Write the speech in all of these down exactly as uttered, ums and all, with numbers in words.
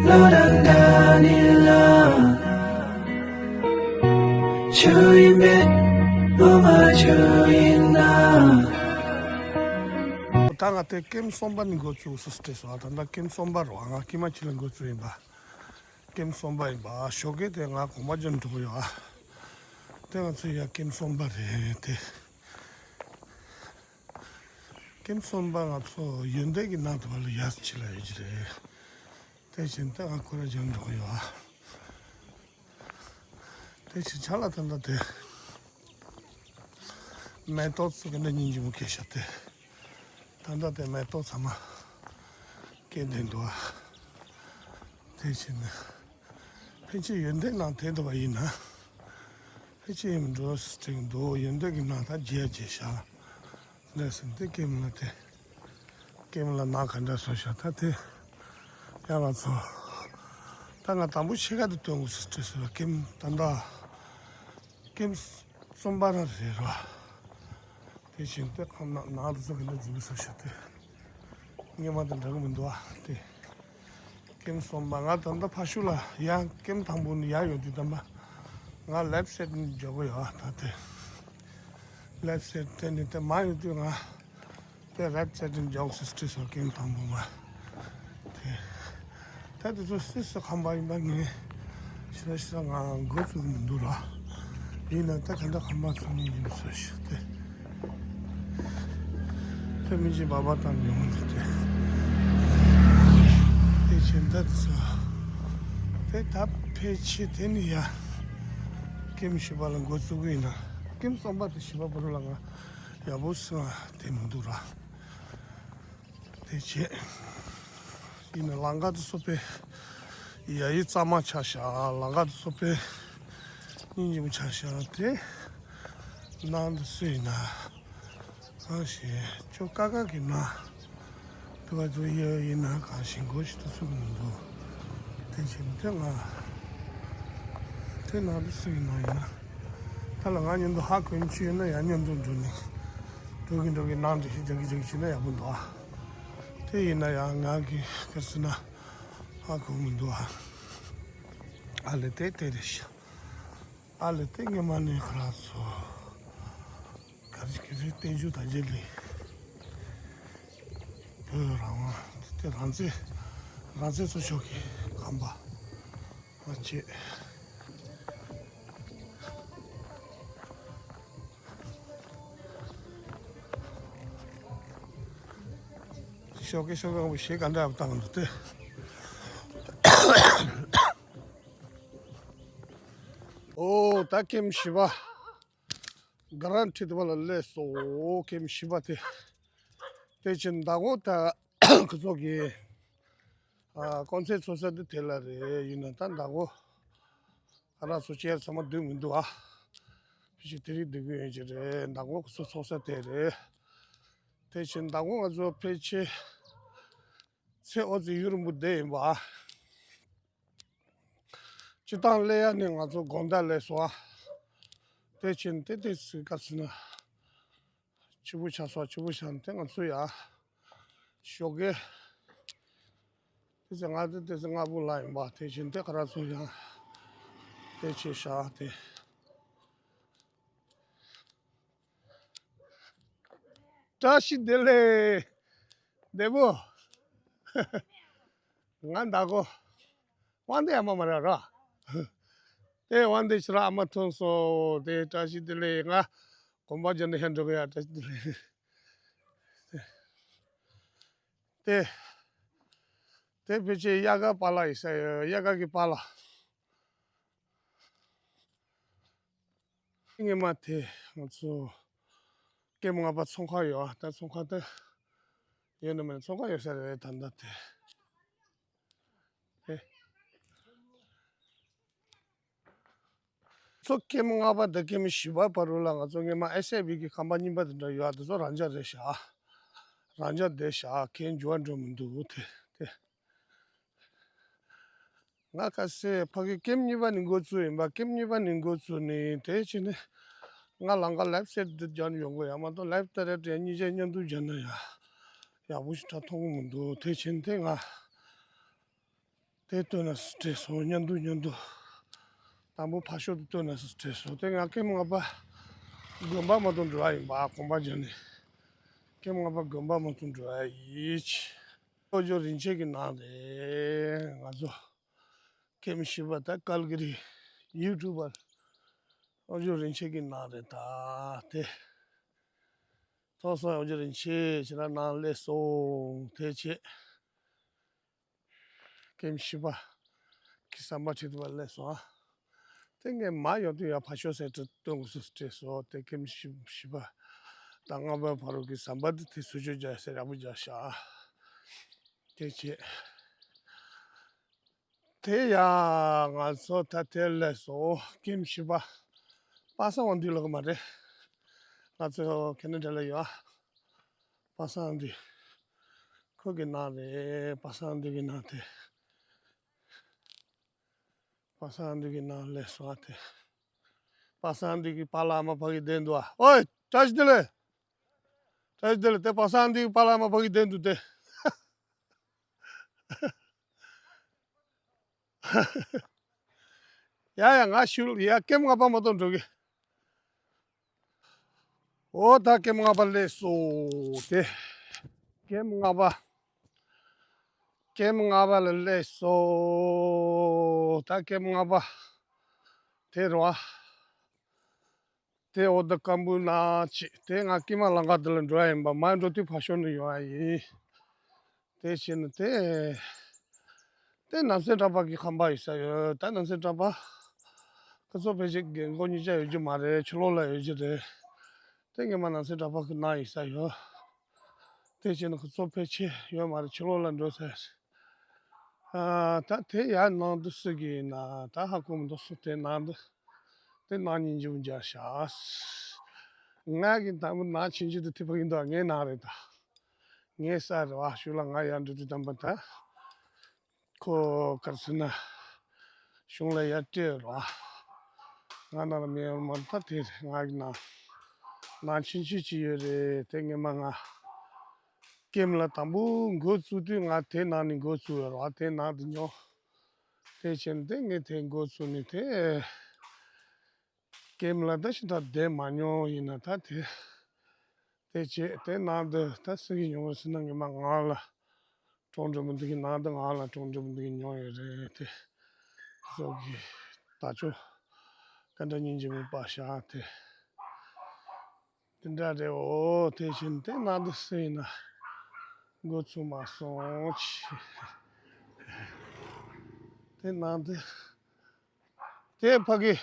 བློ་རང་འདྲ་ནི་ལ། ཆུ་ཡིན་མེད་བློ་མ་ཆུ་ཡིན་ན། ད་ང་དེ་ཀེམ་གསུམ་པ་ནི་འགོ་བཙུགས་སུ་སྤྲད་སོང་། ད་ལྟ་ཀེམ་གསུམ་པ་རུ་ང་ཀི་མ་ཆི་ལ་འགོ་བཙུགས་ཡིན་པ། ཀེམ་གསུམ་པ་ཡིན་པ། ཞོགས་ཀས་དེ་ང་གོམ་པ་ཅན་འགྲོ་གི་ཡོད། དེ་ང་ཚོ་ཡ་ཀེམ་གསུམ་པ་རེད་དེ། ཀེམ་གསུམ་པ་ང་ཚོ་ཡོན་ཏན་གྱི་ནང་དུ་བ་ལ་ཡར་ཕྱི་ལ་ཡོད་ཀྱི་རེད། དེ་བཞིན་དེ་ང་ཁོ་ར་ཅན་འགྲོ་གི་ཡོད། དེ་བཞིན་ཆ་ལ་ད་ལྟ་དེ་མེ་ཏོག་ཚོ་གི་འདྲ་སྙིང་རྗེ་མོ་སྐྱེས་ཤག་དེ། ད་ལྟ་དེ་མེ་ཏོག་ཚང་མ་སྐྱེས་བསྡད་འདུག་ཨ། དེ་བཞིན་ཕལ་ཆེར་ཡོན་ཏན་ནང་དེ་འདུག་པ་ཡིན་ན། ཕལ་ཆེར་ཡིན་འགྲོ་སྲིད་འདུག་ཡོན་ཏན་གྱི་ནང་ད་རྒྱས་རྒྱས་ཤག་ལས་ཟིན་ཏེ་ཀེམ་ལ་དེ། ཀེམ་ལ་ནག་ག་འདྲ་བཟོ་ཤག་ད་དེ། ཡ་ང་ཚོ། ད་ང་དང་པོ་ཕྱེད་ཀ་དེ་སྟོན་དགོས་སུ་བྲིས་སོང་ཀེམ་ད་ལྟ། ཀེམ་གསུམ་པ་ར་རེད་ར། དེ་བཞིན་དེ་ཁོང་ནག་ནག་དེ་ཚོ་ག་འདྲ་འཛིན་གི་བཟོ་ཤག་དེ། སྔོན་མ་དང་འདྲ་གི་མི་འདུག་ཨ་དེ། ཀེམ་གསུམ་པ་ང་ད་ལྟ་ཕ་ཤུལ་ལ་ཡ་ཀེམ་དང་པོ་ནི་ཡ་ཡོད་དུས་ད་མ། ང་ལེབ་སེད་ནི་འཇོག་གི་ཡོད་ཨ་ད་དེ། ལེབ་སེད་དེ་ནི་དེ་མ་ཡོད་དུས་ང་དེ་རེད་སེད་ནི་འཇོག་སི་སི་ཊི་སོ་ཀེམ་དང་པོ་མ། དེ། ད་དེ་ཚོ་སི་སི་ཁམས་པ་ཡིན་པ་ངས་ཤི་ར་ཤི་ར་ང་འགོ་བཙུགས་མི་འདུག་ར། ཡིན་ན་ད་ག་འདྲ་ཁམས་པ་ཚོ་ནི་ཡིན་ཚོད་ཤི་དེ། ཕེ་མི་ཅི་བ་བ་དང་ཡོང་གི་དེ། དེ་ཆེན་ད་དེ་ཚོ། དེ་ད་ཕལ་ཆེར་དེ་ནི་ཡ། ཀེམ་བཞི་པ་ལ་འགོ་བཙུགས་གི་ཡིན་ན། ཀེམ་གསུམ་པ་དེ་བཞི་པ་བར་ལ་ང་ཡག་པོ་སོང་བ་དེ་མི་འདུག་ར། དེ་བྱས། ཡིན་ན་ལམ་ཁ་དེ་ཚོ་དཔེ་ཡ་ཡི་གཙང་མ་ཆགས་ཤག་ལམ་ཁ་དེ་ཚོ་དཔེ་སྙིང་རྗེ་མོ་ཆགས་ཤག་དེ་ནང་དུ་སུ་ཡིན་ན་གང་ཞིག་ཅོ་ཀ་ཀ་གི་ནང་དུ་བ་དུ་ཡ་ཡིན་ན་གང་ཞིག་མགོ་ཞིག་ཏུ་ཚུགས་མི་འདུག་དེ་བྱས་དེ་ང་དེ་ནང་དུ་སུ་ཡིན་ན་ཡིན་ན་ད་ལ་ང་མཉམ་དུ་ཧ་གོ་ཡིན་ཆུ་ཡིན་ན་ཡང་མཉམ་དུ་འགྲོ་ནི་འགྲོ་གི་འགྲོ་གི་ནང་དུ་ཞིག་རྒྱག་གི་རྒྱག་གི་བྱས་ན་ཡག་པོ་འདུག་ཨ། དེ་ཡིན་ན་ཡང་ང་གི་ཁ་སི་ན་ཧ་གོ་མི་འདུག་ཨ། ཨ་ལེ་དེ་དེ་རེད་ཤག་ཨ་ལེ་དེ་ངས་མ་ནས་ཁ་ར་ཚོ་ག་རེ་ག་རེ་བསྟན་རྒྱུ་ད་རྗེས་ལས་བོད་རང་དབང་དེ་རང་བཙན་རང་བཙན་ཚོ་ཤོག་གི་ཁམས་པ་མ་བྱེད། ཤོག་གེ་ཤོག་གེ་ཞེ་ག་འདྲ་བཏང་འདུག་སྟེ། ཨོ་ད་ཀེམ་བཞི་པ། ག་རང་ཁྲིད་དུ་བ་ལ་སླེབས་སོ་ཀེམ་བཞི་པ་དེ། དེ་ཕྱིན་ཟླ་གོ་ད་ཁོ་ཚོ་གི་ཨ་ཀོན་སེ་ཚོ་ས་དེ་དེ་ལ་རེད་ཡིན་ན་ད་ཟླ་གོ་ཨ་ར་ཚོ་ཅེར་ཚང་མ་འདུས་མི་འདུག་ཨ། ཕལ་ཆེར་དེ་རིགས་འདུས་གི་ཡོད་ཀྱི་རེད་ཟླ་གོ་ཁོ་ཚོ་ཚོ་ས་དེ་རེད། དེ་ཕྱིན་ཟླ་གོ་ང་ཚོ་ཕལ་ཆེར་ཚེ་ཨོ་ཙི་ཡུ་རུ་མུ་དེ་ཡིན་པ། སྤྱི་བཏང་སླེབས་ཡ་ནི་ང་ཚོ་དགོང་དག་སླེབས་སོང་ཨ། དེ་ཕྱིན་དེ་དེ་ཚོའི་སྐབས་སུ་ན། ཕྱི་པོ་ཆགས་སོང་ཕྱི་པོ་ཆགས་ནས་དེ་ང་ཚོ་ཡ། ཞོགས་ཀས། དེ་ཚེ་ང་དེ་དེ་ཚེ་ང་པོ་ལ་ཡིན་པ་དེ་ཕྱིན་དེ་ག་ར་ཚོ་ཡ། དེ་ཆེ་ཤག་དེ། བཀྲ་ཤིས་བདེ་ལེགས། བདེ་མོ། ང་ཟླ་གོ་དབང་འདུས་ཨ་མ་མ་ར་ར། དེ་དབང་འདུས་ཕྱི་ར་ཨ་མ་ཐོན་སོང་དེ་བཀྲ་ཤིས་བདེ་ལེགས་ང་གོམ་པ་རྒྱབ་ནས་ཧན་འགྲོ་གི་ཡ་བཀྲ་ཤིས་བདེ་ལེགས། དེ་དེ་ཕལ་ཆེར་དབྱར་ཁ་པ་ལགས་ཡིན་ས་ཡོད་དབྱར་ཁ་གི་པ་ལགས། སྔོན་མ་དེ་ང་ཚོ་ཀེམ་ལྔ་པ་ཚོང་ཁང་ཡོད་ཨ་ད་ཚོང་ཁང་དེ་ཡོད་ན་མེད་ན་ཚོང་ཁང་ཡོད་ས་རེད་ད་ལྟ་དེ་དེ། ཚོ་ཀེམ་ལྔ་པ་དང་ཀེམ་བཞི་པ་བར་རུ་ལ་ང་ཚོ་སྔོན་མ་ཨེ་སི་ཨའི་བི་གི་ཁང་པ་རྙིང་པ་དེ་འདྲ་ཡོད་ཨ་དེ་ཚོ་རང་འཇགས་རེད་ཤག་རང་འཇགས་བསྡད་ཤག་གན་འགྱུར་བ་འགྲོ་མི་འདུག་དེ་དེ། ང་ཁ་སེ་ཕ་གི་ཀེམ་གཉིས་པ་ནི་འགོ་བཙུགས་ཡིན་པ་ཀེམ་གཉིས་པ་ནི་འགོ་བཙུགས་ནི་དེ་ཕྱིན་ནི་ང་ལམ་ཁ་ལེབ་སེད་དུ་སྦྱར་ཡོང་གི་ཡོད་མ་གཏོགས་ལེབ་ཏ་རེད་དེ་གཉིས་ཆ་མཉམ་དུ་སྦྱར་ན་ཡ་ཡག་པོ་ཞིག་ད་མཐོང་གི་མི་འདུག་དེ་ཕྱིན་དེ་ང་ དེ་སྟོན་ན་སུ་བྲེལ་སོང་། སྙན་དུ་སྙན་དུ། དང་པོ་ཕར་ཕྱོགས་དུ་སྟོན་ན་སུ་བྲེལ་སོང་། དེ་ང་ཀེམ་ལྔ་པ་དགོན་པ་མ་གཏོགས་འགྲོ་ཡ་ཡིན་པ། གོམ་པ་བརྒྱབ་ནས་ཀེམ་ལྔ་པ་དགོན་པ་མ་གཏོགས་འགྲོ་ཡ་ཡིན། ཨོ་ཇོ་རིན་ཆེན་གྱི་ནང་རེད། ང་ཚོ་ཀེམ་བཞི་པ་ད་ཀལ་ཀི་རི་ཡུ་ཊུབ་པར་ཨོ་ཇོ་རིན་ཆེན་གྱི་ནང་རེད། ད་དེ་ཐོག་སོང་། ཨོ་ཇོ་རིན་ཆེན་ཁྱེད་རང་ནང་སླེབས་སོང་། དེ་བྱས། ཀེམ་བཞི་པ་གི་ཟམ་པ་ཁྲིད་དུ་བ་སླེབས་སོང་ཨ། དེ་ངས་མ་ཡོང་དུས་ཡ་ཕར་ཤོག་ཟེར་དུ་སྟོན་དགོས་སུ་སྤྲད་སོང་། དེ་ཀེམ་བཞི་བཞི་པ་དང་ལྔ་པའི་བར་རུ་གི་ཟམ་པ་དེ་དེ་ཚུར་ཕྱོགས་རྒྱག་ཟེར་ཡག་པོ་རྒྱག་ཤག་དེ་བྱས། དེ་ཡ་ང་ཚོ་ད་དེར་སླེབས་སོང་། ཀེམ་བཞི་པ་པ་སངས་དབང་འདུས་ལོག་གི་མ་རེད། ང་ཚོ་ཁེ་ན་ཌ་ལ་ཡོད་ཨ། པ་སངས་དབང་འདུས། ཁོ་གི་ནང་རེད། པ་སངས་དབང་འདུས་གི་ནང་དེ། པ་སངས་དབང་འདུས་གི་ནང་སླེབས་སོང་ཨ་དེ། པ་སངས་དབང་འདུས་གི་པཱ་ལགས་ཨ་མ་ཕ་གི་བསྡད་འདུག་ཨ། ཨོའི། བཀྲ་ཤིས་བདེ་ལེགས། བཀྲ་ཤིས་བདེ་ལེགས། དེ་པ་སངས་དབང་འདུས་གི་པཱ་ལགས་ཨ་མ་ཕ་གི་བསྡད་འདུག་དེ། ཡ་ཡ་ང་ཞུ་ཡ། ཀེམ་ལྔ་པ་མ་གཏོགས་འགྲོ་གི། ཨོ་ད་ཀེམ་ལྔ་པ་སླེབས་སོང་དེ། ཀེམ་ལྔ་པ། ཀེམ་ལྔ་པ་ལ་སླེབས་སོང་། ད་ཀེམ་ལྔ་པ་དེ་རེད་བ། དེ་འོ་ད་སྐམ་པོའི་ནང་ཅིག་དེ་ང་ཀི་མ་ལང་ཀ་དེ་ལ་འགྲོ་ཡ་ཡིན་པ། མ་འགྲོ་དུས་ཕར་ཤོག་ནས་ཡོང་ཡ་ཡིན། དེ་བྱས་ན་དེ། དེ་ནམ་སེང་གྲགས་པ་གི་ཁང་པ་ཡོད་ས་ཡོད། ད་ནམ་སེང་གྲགས་པ་ཁོ་ཚོ་ཕལ་ཆེར་རྒན་གོག་གཉིས་ཆ་ཡོད་རྒྱུ་མ་རེད། ཕྱི་ལོགས་ལ་ཡོད་རྒྱུ་རེད། དེ་ངས་མ་ནམ་སེང་གྲགས་པ་གི་ནང་ཡོད་ས་ཡོད། དེ་བྱས་ན་ཁོ་ཚོ་ཕལ་ཆེར་ཡོད་མ་རེད། ཕྱི་ལོགས་ལ་འགྲོ་ས་རེད། ཨ་ད་དེ་ཡར་ནང་དུ་སུ་གི་ཡིན་ན་ད་ཧ་གོ་མི་འདུག་སུ་དེ་ནང་དུ། དེ་ནང་སྙིང་རྗེ་པོ་མཇལ་ཤག་ང་གི་དང་པོ་ནང་ཆུང་ཆུང་དུ་དེ་ཕ་གི་འདུག་ངའི་ནང་རེད་ད། ངའི་ས་རེད་བ། ཞུ་ལ་ང་ཡར་འགྲོ་དུས་དམ་པ་ད། ཁོ་གར་སོང་ན་གཞུང་ལ་ཡར་སྤྲད་རོགས། ང་ནང་ལ་མེད་མ་ཐག་དེ་རེད། ང་གི་ནང་ནང་ཆུང་ཆུང་ཅིག་ཡོད་རེད། དེ་ངས་མ་ང་ཀེམ་ལ་དང་པོ་འགོ་བཙུགས་དུས་ང་དེ་ནང་ནས་འགོ་བཙུགས་ཡོད་རོགས། དེ་ནང་དུ་ཉོ། དེ་བྱས་ནས་དེ་ངས་དེ་འགོ་བཙུགས་ནས་དེ། ཀེམ་ལ་ད་ཤིན་ཐག་བསྡད་མ་མྱོང་། ཡིན་ན་ད་དེ། དེ་བྱས་དེ་ནང་དུ་ད་སུ་གིས་མྱོང་བ་ཟེར་ན་ངས་མ་ང་ལ་གྲོང་འགྲོ་མི་འདུག་གི། ནང་དུ་ང་ལ་གྲོང་འགྲོ་མི་འདུག་གི་མྱོང་ཡོད་རེད་དེ། སོགས་ཀྱི་ད་ཅོ་ཀ་འདྲ་སྙིང་རྗེ་མོ་པ་ཤག་དེ། དེ་འདྲ་རེད། འོ་དེ་བཞིན་དེ་ནང་དུ་སུ་ཡིན་ན་འགོ་ཚུགས་མ་སོང་ཆི། དེ་ནང་དུ་དེ་ཕ་གི་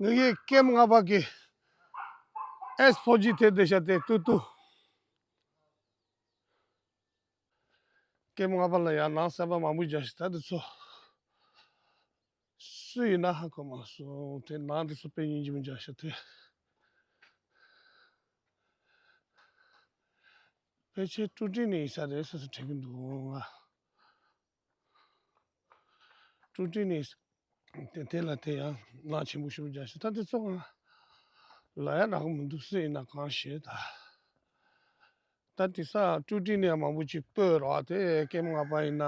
ངེད་ཀྱི་ཀེམ་ལྔ་པ་གི་ཨེས་ཕོ་ཇི་དེ་བསྡད་ཤག་དེ་ཏུ་ཏུ། ཀེམ་ལྔ་པ་ལ་ཡང་ནང་གསར་པ་མང་པོ་རྒྱག་ཤག་ད་དེ་ཚོ་སུ་ཡིན་ན་ཧ་གོ་མ་སོང་། དེ་ནང་དེ་ཚོ་དཔེ་སྙིང་རྗེ་མོ་རྒྱག་ཤག་དེ་ཕལ་ཆེར་ཀྲུ་ཀྲིན་ནས་ཡིན་ས་རེད་ཟེར་ཟེར་དྲན་གྱི་འདུག་ང་ཀྲུ་ཀྲིན་ནས་དེ་དེ་ལ་དེ་ཡང་ནང་ཆེན་པོ་ཞིག་རྒྱག་ཤག་ད་དེ་ཚོ་ང་ལ་ཡ་རག་གི་མི་འདུག་སུ་ཡིན་ན་གང་ཤེས་ད། ད་དེ་ས་ཀྲུ་ཀྲིན་ནས་མང་པོ་ཅིག་སྤོས་རོགས། དེ་ཀེམ་ལྔ་པ་ཡིན་ན་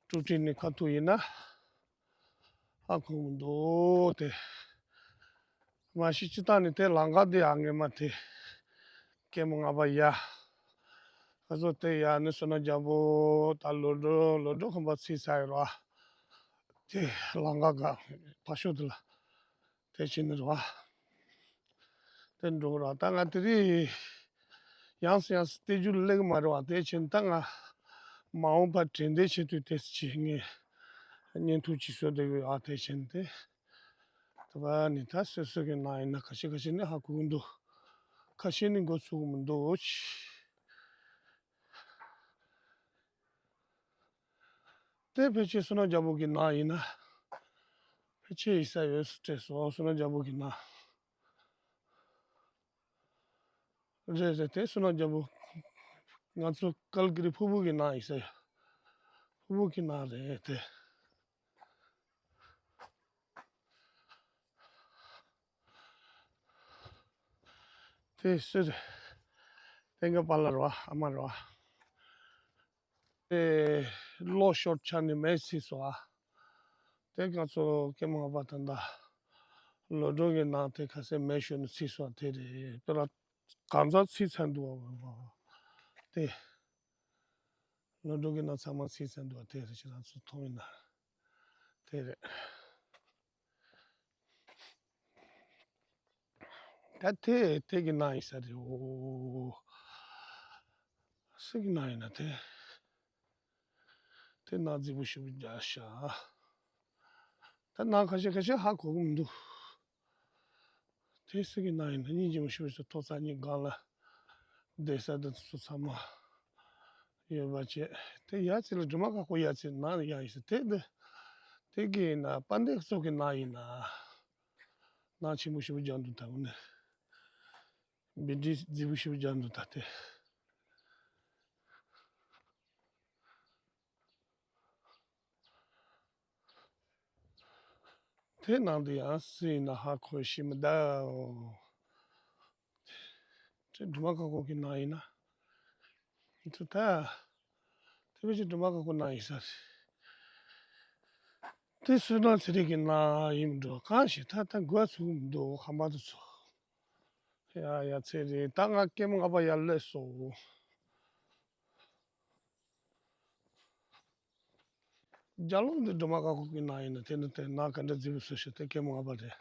ཀྲུ་ཀྲིན་ནས་ཁ་ཐུག་ཡིན་ན་ཧ་གོ་མི་འདུག་དེ་མ་གཞི་སྤྱི་བཏང་ནས་དེ་ལམ་ཁ་དེ་ཡང་ངས་མ་དེ་ཀེམ་ལྔ་པ་ཡ་ཁ་སོ་དེ་ཡ་ནི་བསོད་ནམས་རྒྱལ་པོ་ད་ལོ་འགྲོ་ལོ་འགྲོ་ཁང་པ་ཚིག་ཚ་ཡོད་རོགས། དེ་ལམ་ཁ་ག་ཕར་ཕྱོགས་དེ་ལ། དེ་བྱས་ནས་རེད་བ། དེ་འགྲོ་ར་ད་ང་དེ་རིང་ཡང་སེ་ཡང་སེ་སྟེ་རྒྱུ་སླེབས་མ་རེད་བ། དེ་བྱས་ནས་ད་ང་མ་འོངས་པ་དྲན་རྟེན་བྱེད་དུས་དེ་ཅི་ངས་བརྙན་ཐུང་ཅིག་བཟོ་བསྡད་ཡོད་ཨ། དེ་བྱས་ནས་དེ་དེ་བ་ནི་ད་སོ་སོ་གི་ནང་ཡིན་ན་ཁ་ཤས་ཁ་ཤས་ནི་ཧ་གོ་གི་འདུག་ཁ་ཤས་ནི་མགོ་ཚོས་གི་མི་འདུག་དེ་ཕལ་ཆེར་བསོད་ནམས་རྒྱལ་པོ་གི་ནང་ཡིན་ན་ཕལ་ཆེར་ཡིན་ས་ཡོད་ཟེར་སྤྲད་སོང་། བསོད་ནམས་རྒྱལ་པོ་གི་ནང་རེད་རེད། དེ་བསོད་ནམས་རྒྱལ་པོ་ང་ཚོ་ཀལ་ཀི་རི་ཕུ་བོ་གི་ནང་ཡིན་ས་ཡོད། ཕུ་བོ་གི་ནང་རེད་དེ། དེ་སུ་རེད། དེ་ག་པཱ་ལགས་རེད་བ། ཨ་མ་རེད་བ། དེ་ལོ་ཤོར་ཆ་ནས་མེ་ཚིག་སོང་ཨ། དེ་ང་ཚོ་ཀེམ་ལྔ་པ་ད་ལྟ་ལོ་འགྲོ་གི་ནང་དེ་ཁ་སེ་མེ་ཤོར་ནས་ཚིག་སོང་དེ་རེད། དཔེ་ལ་གང་ཚ་ཚིག་ཚར་འདུག་བ། དེ་ལོ་འགྲོ་གི་ནང་ཚང་མ་ཚིག་ཚར་འདུག་བ། དེ་རེད། ཁྱེད་རང་ཚོ་མཐོང་ཡིན་ན་དེ་རེད། ད་དེ་དེ་གི་ནང་ཡིན་ས་རེད། འོ། སུ་གི་ནང་ཡིན་ན་དེ། དེ་ནང་རྫིག་པོ་ཞེ་པོ་རྒྱག་ཤག་ད་ནང་ཁ་ཤས་ཁ་ཤས་ཧ་གོ་གི་མི་འདུག་དེ་སུ་གི་ནང་ཡིན་ན་སྙིང་རྗེ་མོ་ཞེ་པོ་ཞིག་ཐོག་ཚ་གཉིས་སྒང་ལ་བསྡད་ས་དེ་ཚོ་ཚང་མ་ཡོད་པ་བྱས། དེ་ཡ་ཚི་ལ་སྒྲོལ་མ་ཁ་ཁོ་ཡ་ཚི་ནང་ཡ་ཡིན་ས་དེ་འདི། དེ་གི་ན་དཔལ་ལྡན་སོགས་ཀྱི་ནང་ཡིན་ན། ནང་ཆེན་པོ་ཞེ་པོ་རྒྱག་འདུག་ད་འོ་ནི། བི་འདྲི་རྫིག་པོ་ཞེ་པོ་རྒྱག་འདུག་ད་དེ། དེ་ནང་དུ་ཡང་སུ་ཡིན་ན་ཧ་གོ་ཤེས་མི་འདུག་དེ་སྒྲོལ་མ་ཁ་ཁོག་གི་ནང་ཡིན་ན། དེ་ད། དེ་བས་ཀྱི་སྒྲོལ་མ་ཁ་ཁོག་ནང་ཡིན་ས་རེད། དེ་བསོད་ནམས་ཚེ་རིང་གི་ནང་ཡིན་འགྲོ། གང་ཞིག་ད་ལྟ་འགོ་ཚུགས་མི་འདུག་ཁང་པ་དེ་ཚོ། ཡ་ཡ་ཚེ་རིང་ད་ང་ཀེམ་ལྔ་པ་ཡར་སླེབས་སོང་། རྒྱ་ལོག་འདི་སྒྲོལ་མ་ཁ་ཁོག་གི་ནང་ཡིན་ན་དེ་ནི་དེ་ནང་ག་འདྲ་རྫིག་པོ་བཟོས་ཤག་དེ་ཀེམ་ལྔ་པ་རེད།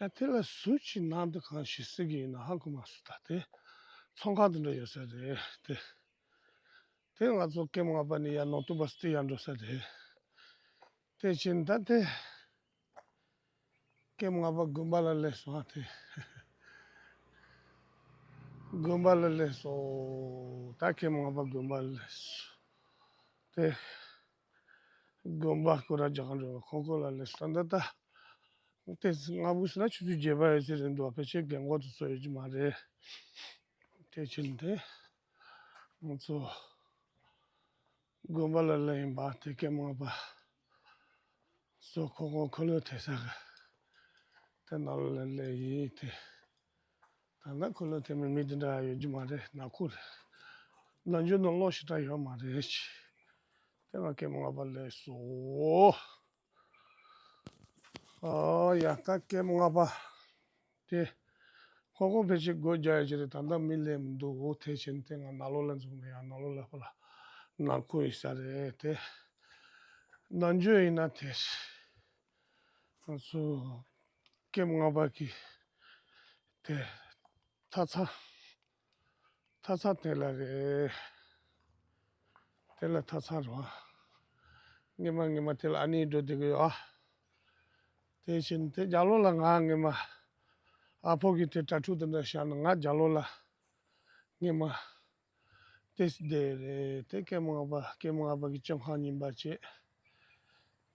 ཡ་དེ་ལ་ཟུར་གྱི་ནང་དུ་གང་ཞིག་སྲིད་ཀྱི་ཡིན་ན་ཧ་གོ་མ་སོང་། ད་དེ་ཚོང་ཁང་དེ་འདྲ་ཡོད་ས་རེད་དེ། དེ་ང་ཚོ་ཀེམ་ལྔ་པ་ནས་ཡར་ནོར་ཐུག་པ་སྟེ་ཡར་འགྲོ་ས་རེད། དེ་ཕྱིན་ད་དེ། ཀེམ་ལྔ་པ་དགོན་པ་ལ་སླེབས་སོང་ཨ་དེ། དགོན་པ་ལ་སླེབས་སོང་། ད་ཀེམ་ལྔ་པ་དགོན་པ་ལ་སླེབས་སོང་། དེ། དགོན་པ་སྐོར་ར་རྒྱག་ག་འགྲོ་བ་ཁོང་ཁོ་ལ་སླེབས་སོང་། ད་ད། དེ་ལྔ་པོ་ཟེར་ན་ཆུ་ཚོད་བརྒྱད་པ་ཡོད་ཚད་རེད་འདུག་ཕལ་ཆེར་རྒན་གོག་དེ་ཚོ་ཡོད་ཀྱི་མ་རེད། དེ་ཕྱིན་དེ། ང་ཚོ། དགོན་པ་ལ་སླེབས་ཡིན་པ་དེ་ཀེམ་ལྔ་པ་སོ་ཁོ་ཁོ་འཁོར་ལོ་དེད་ས་གི་དེ་ནང་ལ་སླེབས་ཡིན་དེ། ད་ལྟ་འཁོར་ལོ་དེད་མི་མི་དེ་འདྲ་ཡོད་རྒྱུ་མ་རེད། ནག་ཁུ་རེད། ནམ་རྒྱུན་ནང་གློག་ཞེ་དྲག་ཡོད་མ་རེད། དེ་ང་ཀེམ་ལྔ་པ་སླེབས་སོང་། ཨོ་ཡ་ད་ཀེམ་ལྔ་པ་དེ། ཁོ་ཁོ་ཕལ་ཆེར་སྒོ་རྒྱག་ཡ་ཅིག་རེད། ད་ལྟ་མི་སླེབས་མི་འདུག་འོ་དེ་ཕྱིན་དེ་ང་ནང་ལོགས་ལ་འཛུལ་ནས་ཡང་ནང་ལོགས་ལ་ཕར་ལ་ནང་ཁུལ་ཡིན་ས་རེད་དེ། ནམ་རྒྱུན་ཡིན་ན་དེ། ང་ཚོ་ཀེམ་ལྔ་པ་གི་དེ་ཐ་ཚ། ཐ་ཚ་དེ་ལ་རེད། དེ་ལ་ཐ་ཚ་རོ། ངེ་མ་ངེ་མ་དེ་ལ་ཨ་ནི་འགྲོ་བསྡད་གི་ཡོད་ཨ། དེ་བཞིན་དེ་རྒྱ་ལོ་ལ་ང་ངེ་མ། ཨ་ཕོ་གི་དེ་གྲྭ་ཕྲུག་དེ་འདྲ་བཞག་ན་ང་རྒྱ་ལོ་ལ། ངེ་མ། དེ་སི་དེ་རེད། དེ་ཀེམ་ལྔ་པ་ཀེམ་ལྔ་པ་གི་སྤྱི་ཁང་རྙིང་པ་བྱས།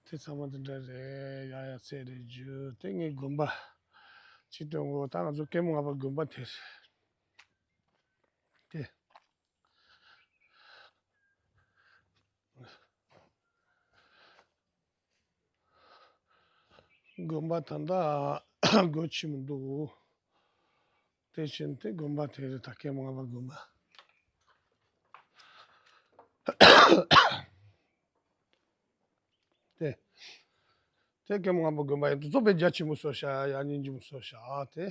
དེ་ཚང་མ་དེ་འདྲ་རེད། ཡ་ཡ་ཚེ་རེད་རྒྱུ་དེ་ངའི་དགོན་པ། ཅི་སྟོན་གོ་ད་ང་ཚོ་ཀེམ་ལྔ་པ་དགོན་པ་དེ་རེད། དེ། དགོན་པ་ད་ལྟ་སྒོ་ཕྱེ་མི་འདུག་དེ་བཞིན་དེ་དགོན་པ་དེ་རེད། ད་ཀེམ་ལྔ་པ་དགོན་པ་དེ། དེ་ཀེམ་ལྔ་པ་དགོན་པ་ཡིན་དུ་གཙོ་དཔེ་རྒྱ་ཆེན་པོ་བཟོ་ཤག་ཡ་སྙིང་རྗེ་མོ་བཟོ་ཤག་དེ།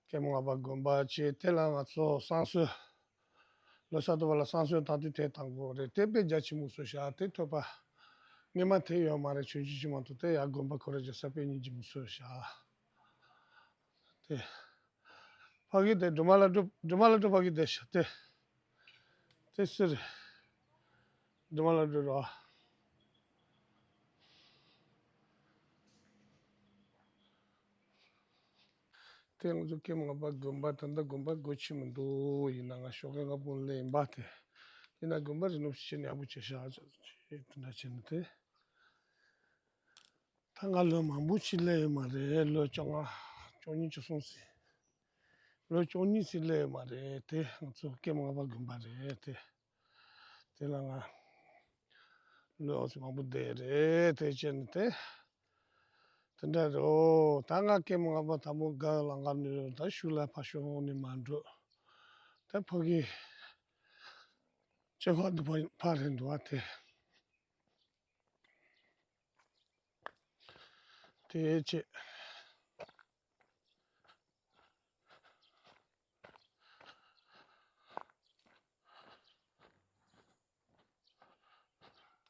ཀེམ་ལྔ་པ་དགོན་པ་བྱས་དེ་ལ་ང་ཚོ་བསང་གསོལ། ལོ་གསར་དུ་བ་ལ་བསང་གསོལ་བཏང་དུས་དེ་དང་པོ་རེད། དེ་དཔེ་རྒྱ་ཆེན་པོ་བཟོས་ཤག་དེ་ཐོས་པ། སྔོན་མ་དེ་ཡོད་མ་རེད། ཆུང་ཆུང་ཆུང་མ་གཏོགས་དེ་ཡ་དགོན་པ་ཁོ་ར་རྒྱ་ས་དཔེ་སྙིང་རྗེ་མོ་བཟོས་ཤག་དེ། ཕ་གི་དེ་སྒྲོལ་མ་ལ་སྒྲུབ་སྒྲོལ་མ་ལ་སྒྲུབ་ཕ་གི་དེ་ཤག་དེ། དེ་སུ་རེད། སྒྲོལ་མ་ལ་སྒྲུབ་རོ། དེ་ང་ཚོ་ཀེམ་ལྔ་པ་དགོན་པ་ད་ལྟ་དགོན་པ་སྒོ་ཕྱེ་མི་འདུག་ཡིན་ན་ང་ཞོགས་ཀས་སྔ་པོ་སླེབས་ཡིན་པ་དེ། ཡིན་ན་དགོན་པ་རི་ནོ་ཝེ་ཤན་ཡག་པོ་བྱས་ཤག་ཅེས་དེ་འདྲ་བྱས་ནས་དེ། ད་ང་ལོ་མང་པོ་ཅིག་སླེབས་ཡོད་མ་རེད། ལོ་བཅོ་ལྔ་བཅུ་གཉིས་བཅུ་གསུམ་ཙམ། ལོ་བཅུ་གཉིས་ཙམ་སླེབས་ཡོད་མ་རེད་དེ། ང་ཚོ་ཀེམ་ལྔ་པ་དགོན་པ་རེད་དེ། དེ་ལ་ང་ལོ་མང་པོ་བསྡད་རེད་དེ་བྱས་ནས་དེ། དེ་འདྲ་རེད། ད་ང་ཀེམ་ལྔ་པ་དང་པོ་ག་ལ་ང་ནི་ད་ཤུལ་ལ་ཕར་ཤོག་ནས་མ་འགྲོ། ད་ཕ་གི་ ཅི་ཁ་འདི་ཕ་ཕ་རེད་འདུག་ཨ་དེ། དེ་ཆེ།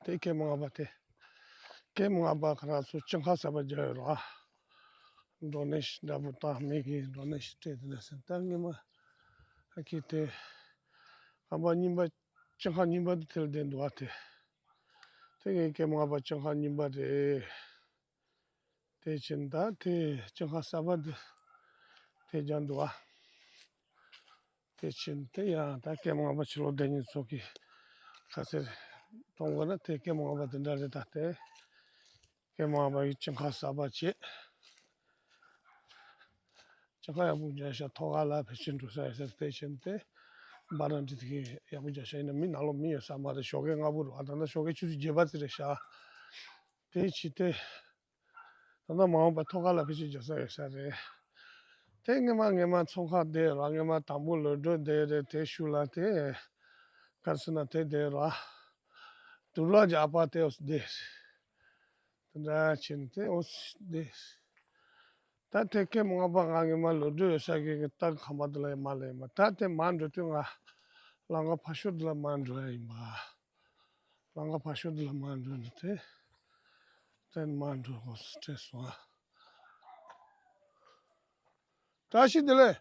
དེ་ཀེམ་ལྔ་པ་དེ། ཀེམ་ལྔ་པ་ཁ་ར་སུ་སྤྱི་ཁ་གསར་པ་རྒྱག་ཡོད་ར། འགྲོ་ནས་འདྲ་པོ་བཏང་མེད་གི་འགྲོ་ནས་སྤྲད་དེ་ལ་སེམས་ད་ངེས་མ། ཨ་ཁི་དེ། ཁང་པ་རྙིང་པ་སྤྱི་ཁ་རྙིང་པ་དེ་ཐལ་བསྡད་འདུག་ཨ་དེ། དེ་ངས་ཀེམ་ལྔ་པ་སྤྱི་ཁ་རྙིང་པ་རེད། དེ་ཕྱིན་ད་དེ་སྤྱི་ཁ་གསར་པ་འདི་དེ་རྒྱག་འདུག་ཨ། དེ་ཕྱིན་དེ་ཡང་ད་ཀེམ་ལྔ་པ་ཕྱི་ལོགས་བསྡད་མཁན་ཚོ་གི་ཁ་ཟེར་གཏོང་དགོས་ན་དེ་ཀེམ་ལྔ་པ་དེ་འདྲ་རེད། ད་དེ་ཀེམ་ལྔ་པ་གི་སྤྱི་ཁ་གསར་པ་བྱེད། སྤྱི་ཁ་ཡག་པོ་རྒྱག་ཤག་ཐོག་ཁ་ལ་ཕལ་ཆེར་འགྲོ་ས་ཡོད་ས་དེ་ཕྱིན་དེ་འབའ་རང་འདི་དེ་གི་ཡག་པོ་རྒྱག་ཤག་ཡིན་ན་མི་ནང་ལོགས་མི་ཡོད་ས་མ་རེད། ཞོགས་ཀས་སྔ་པོ་རེད་བ། ད་ལྟ་ཞོགས་ཀས་ཆུ་ཚོད་བརྒྱད་པ་ཙམ་རེད་ཤག་དེ་ཕྱིན་དེ། ད་ལྟ་མ་འོངས་པ་ཐོག་ཁ་ལ་ཕལ་ཆེར་རྒྱག་ས་ཡོད་ས་རེད། དེ་སྔས་མ་སྔས་མ་ཚོང་ཁང་བསྡད་ར། སྔས་མ་དང་པོ་ལོ་འགྲོ་བསྡད་རེད། དེ་ཤུལ་ལ་དེ་གར་སོང་ན་དེ་བསྡད་ར། དུག་ལོག་གི་ཨ་ཕ་དེ་འོ་བསྡད་རེད། དེ་འདྲ་བྱས་ནས་དེ་འོ་བསྡད། ད་དེ་ཀེམ་ལྔ་པ་ང་སྔས་མ་ལོ་འགྲོ་ཡོད་ས་གི་གི་ད་ཁང་པ་དེ་ལ་ཡང་མ་སླེབས་མ། ད་དེ་མར་འགྲོ་དུས་ང་ལམ་ཁ་ཕར་ཕྱོགས་དེ་ལ་མར་འགྲོ་ཡ་ཡིན་པ། ལམ་ཁ་ཕར་ཕྱོགས་འདི་ལ་མར་འགྲོ་ནས་དེ། དེ་མར་འགྲོ་དགོས་སུ་སྤྲད་སོང་ཨ། བཀྲ་ཤིས་བདེ་ལེགས།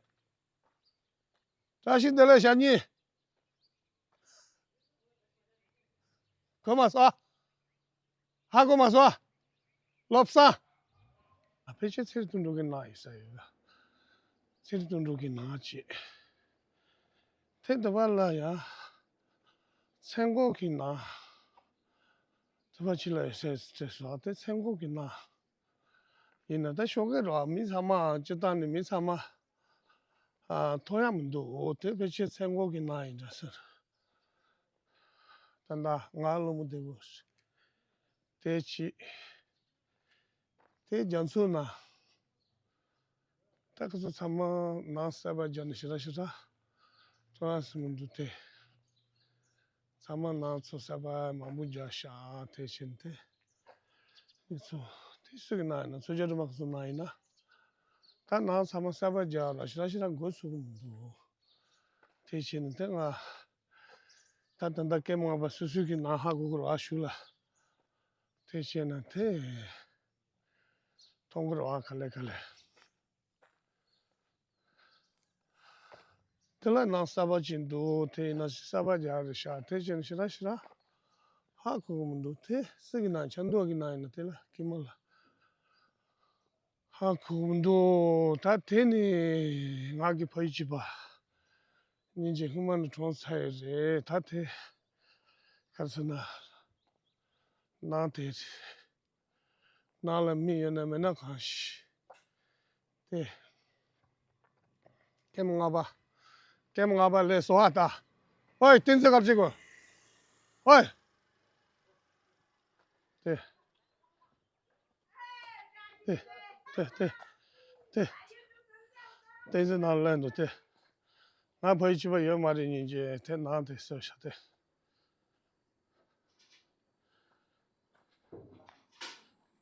བཀྲ་ཤིས་བདེ་ལེགས་ཞབས་གཉིས། གོ་མ་སོང་ཨ། ཧ་གོ་མ་སོང་ཨ། བློ་བཟང་། ཨ་ཕལ་ཆེར་ཚེ་རིང་དོན་གྲུབ་ཀྱི་ནང་ཡིན་ས་ཡོད། ཚེ་རིང་དོན་གྲུབ་ཀྱི་ནང་བྱེད། དེ་འདི་བ་ལ་ཡང་མཚན་གོང་གི་ནང་། དེ་བ་ཕྱི་ལ་ཡོད་སའི་སྤྲད་སོང་དེ་མཚན་གོང་གི་ནང་། ཡིན་ན་ད་ཞོགས་ཀས་རོ་མི་ཚང་མ་སྤྱི་བཏང་ནས་མི་ཚང་མ་ཨ་མཐོང་ཡ་མི་འདུག་འོ་དེ་ཕལ་ཆེར་མཚན་གོང་གི་ནང་ཡིན་འདྲ་ཟེར། ད་ལྟ་ང་ལོ་མོ་བདེ་པོ། དེ་གཅིག་དེ་རྒྱ་མཚོ་ན། ད་ཁོ་ཚོ་ཚང་མ་ནང་གསར་པ་རྒྱག་ནས་ཞེ་དྲག་ཞེ་དྲག་ཐོ་རངས་སེ་མི་འདུག་སྟེ། ཚང་མ་ནང་ཚོ་གསར་པ་མང་པོ་རྒྱག་ཤག་དེ་བཞིན་ཏེ། མི་ཚོ་དེ་སུ་གི་ནང་ཡིན་ན་མཚོ་རྒྱལ་སྒྲོལ་མ་ཁོ་ཚོ་ནང་ཡིན་ན། ད་ནང་ཚང་མ་གསར་པ་རྒྱག་ལ་ཞེ་དྲག་ཞེ་དྲག་འགོ་ཚུགས་གི་མི་འདུག་དེ་བྱས་ནས་དེ་ང་ད་ད་ལྟ་སྐད་མ་ངག་པ་སོ་སོ་གི་ནང་ཧ་གོ་གི་རེད་བ་ཞུ་ལ། དེ་བྱས་ན་དེ་མཐོང་གི་རེད་བ་ག་ལེ་ག་ལེ། དེ་ལ་ནང་གསར་པ་ཅིག་འདུག་དེ་ཡིན་ན་གསར་པ་རྒྱག་རེད་ཤག་དེ་བྱས་ན་ཞེ་དྲག་ཞེ་དྲག་ཧ་གོ་གི་མི་འདུག་དེ་སུ་གི་ནང་ཆ་འདུག་གི་ནང་ཡིན་ན་དེ་ལ་སྐྱེས་མ་ལ། ཧ་གོ་མི་འདུག་ད་དེ་ནི་ང་གི་ཕ་ཡུལ་གཅིག་པ། སྙིང་རྗེ་སྔོན་མ་ནས་གྲོངས་ཚར་ཡོད་རེད། ད་དེ་ག་ཚོད་ན་ནང་དེ་ནང་ལ་མི་ཡོད་ན་མེད་ན་གང་ཤེས། དེ་ཀེམ་ལྔ་པ། ཀེམ་ལྔ་པ་ལས་སོ་ཧ་ད། ཨོའི་བསྟན་འཛིན་སྐབས་གཅིག་གོ་ཨོའི། དེ། དེ། དེ། དེ། དེ། བསྟན་འཛིན་ནང་ལ་འདུག་དེ། ང་ཕ་ཡུལ་གཅིག་པ་ཡོད་མ་རེད་སྙིང་རྗེ་དེ་ནང་དེ་སོ་ཤ་དེ།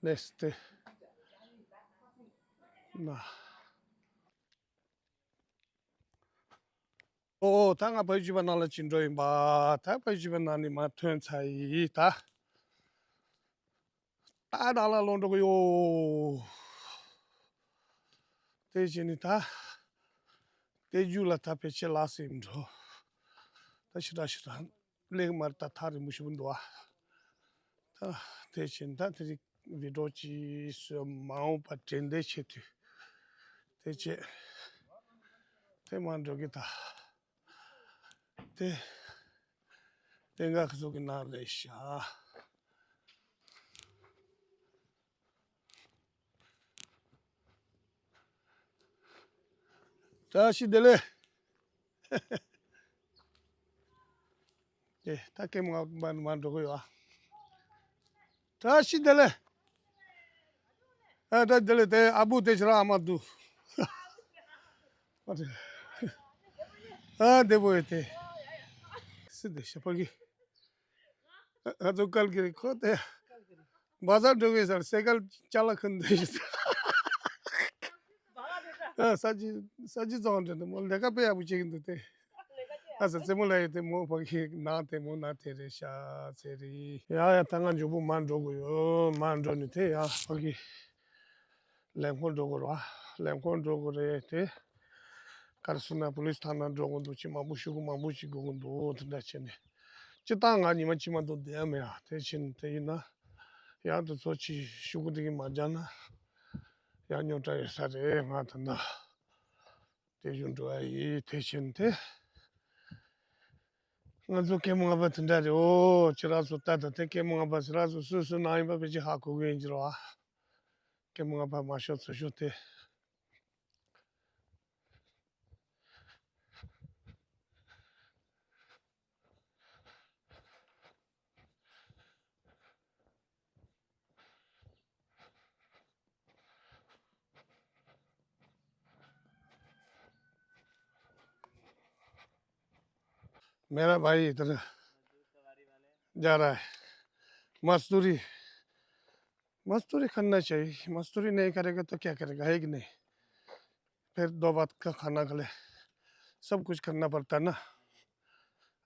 ལེས་ཏེ། ན། ཨོ་ད་ང་ཕ་ཡུལ་གཅིག་པ་ནང་ལ་ཅིག་འགྲོ་ཡིན་པ། ད་ཕ་ཡུལ་གཅིག་པ་ནང་ནས་མར་ཐོན་ཚར་ཡིན་ད། ད་ནང་ལ་ལོག་འགྲོ་གི་ཡོད། དེ་བྱས་ནས་ད། དེ་རྒྱུ་ལ་ད་ཕལ་ཆེར་ལག་སེམས་འགྲོ། ད་ཞེ་དྲག་ཞེ་དྲག་ལེགས་མར་ད་ཐག་རིང་པོ་ཞིག་འདུག་ཨ། ད་དེ་བཞིན་ད་དེ་རིགས་བི་ཌིའོ་ཅིག་བཟོས་མ་འོངས་པ་དྲན་བསྡད་བྱེད་དུས། དེ་བྱས། དེ་མར་འགྲོ་གི་ད། དེ། དེ་འགའ་ཁ་ཚུགས་ཀྱི་ནང་རེད་ཤག་བཀྲ་ཤིས་བདེ་ལེགས། ཨེ་ད་སྐད་མ་མ་མ་འགྲོ་གི་ཡོད་ཨ། བཀྲ་ཤིས་བདེ་ལེགས། ཨ་བཀྲ་ཤིས་བདེ་ལེགས་དེ་ཨ་བུ་དེ་ཕྱིར་ཨ་མ་འདུག་ཨ་བདེ་པོ་ཡོད་དེ། སི་དེ་ཞེ་ཕ་གི། ང་ཚོ་ཀལ་གི་རེད་ཁོ་དེ། བ་ཟར་འགྲོ་གི་ཟེར་སེ་གལ་ཅ་ལག་ཁུན་དེ་ཞིག་ས་ཅི་ས་ཅི་ཙང་འདྲ་འདུག་མོ་ལས་ཀ་དཔེ་ཡག་པོ་བྱེད་ཀྱི་འདུག་དེ། ཨ་ས་རྩེད་མོ་ལ་ཡོད་དེ་མོ་ཕ་གི་ནང་དེ་མོ་ན་དེ་རེད་ཤ་ཚེ་རེད། ཡ་ཡ་ད་ང་མགྱོགས་པོ་མར་འགྲོ་དགོས་ཡོད། མར་འགྲོ་ནས་དེ་ཡ་ཕ་གི་ལས་ཁུངས་འགྲོ་དགོས་རེད་བ། ལས་ཁུངས་འགྲོ་དགོས་རེད་དེ། ག་རེ་ཟེར་ན་པུ་ལིས་ཐང་ན་འགྲོ་དགོས་འདུག་ཅི་མང་པོ་ཞུ་དགོས་མང་པོ་ཞིག་དགོས་ཀྱི་འདུག་དེ་འདྲ་བྱས་ནས། སྤྱིར་བཏང་ང་ཉི་མ་གཅིག་མ་གཏོགས་བསྡད་ཡ་མེད་ཡ་དེ་བྱས་ནས་དེ་ཡིན་ན། ཡང་དུ་ཚོ་ཅི་ཞུ་དགོས་དེ་གི་མ་སྦྱངས་ན། ཡང་རྙོག་དྲ་ཡོད་ས་རེད་ང་ད་ལྟ། དེ་བཞིན་འགྲོ་བ་ཡིས་དེ་བཞིན་དེ། ང་ཚོ་སྐྱེས་མ་ལྔ་པ་དེ་འདྲ་རེད་འོ། ཁྱེད་རང་ཚོ་ལྟ་དང་དེ་སྐྱེས་མ་ལྔ་པ་ཁྱེད་རང་ཚོ་སུ་སུ་ནང་ཡིན་པ་ཕལ་ཆེར་ཧ་གོ་གི་ཡིན་གྱི་རེད་བ། སྐྱེས་མ་ལྔ་པ་མ་ཤོར་ཚུར་ཤོར་དེ། मेरा भाई इधर जा रहा है मजदूरी। मजदूरी करना चाहिए, मजदूरी नहीं करेगा तो क्या करेगा, है कि नहीं? फिर दो बात का खाना के लिए सब कुछ करना पड़ता है ना।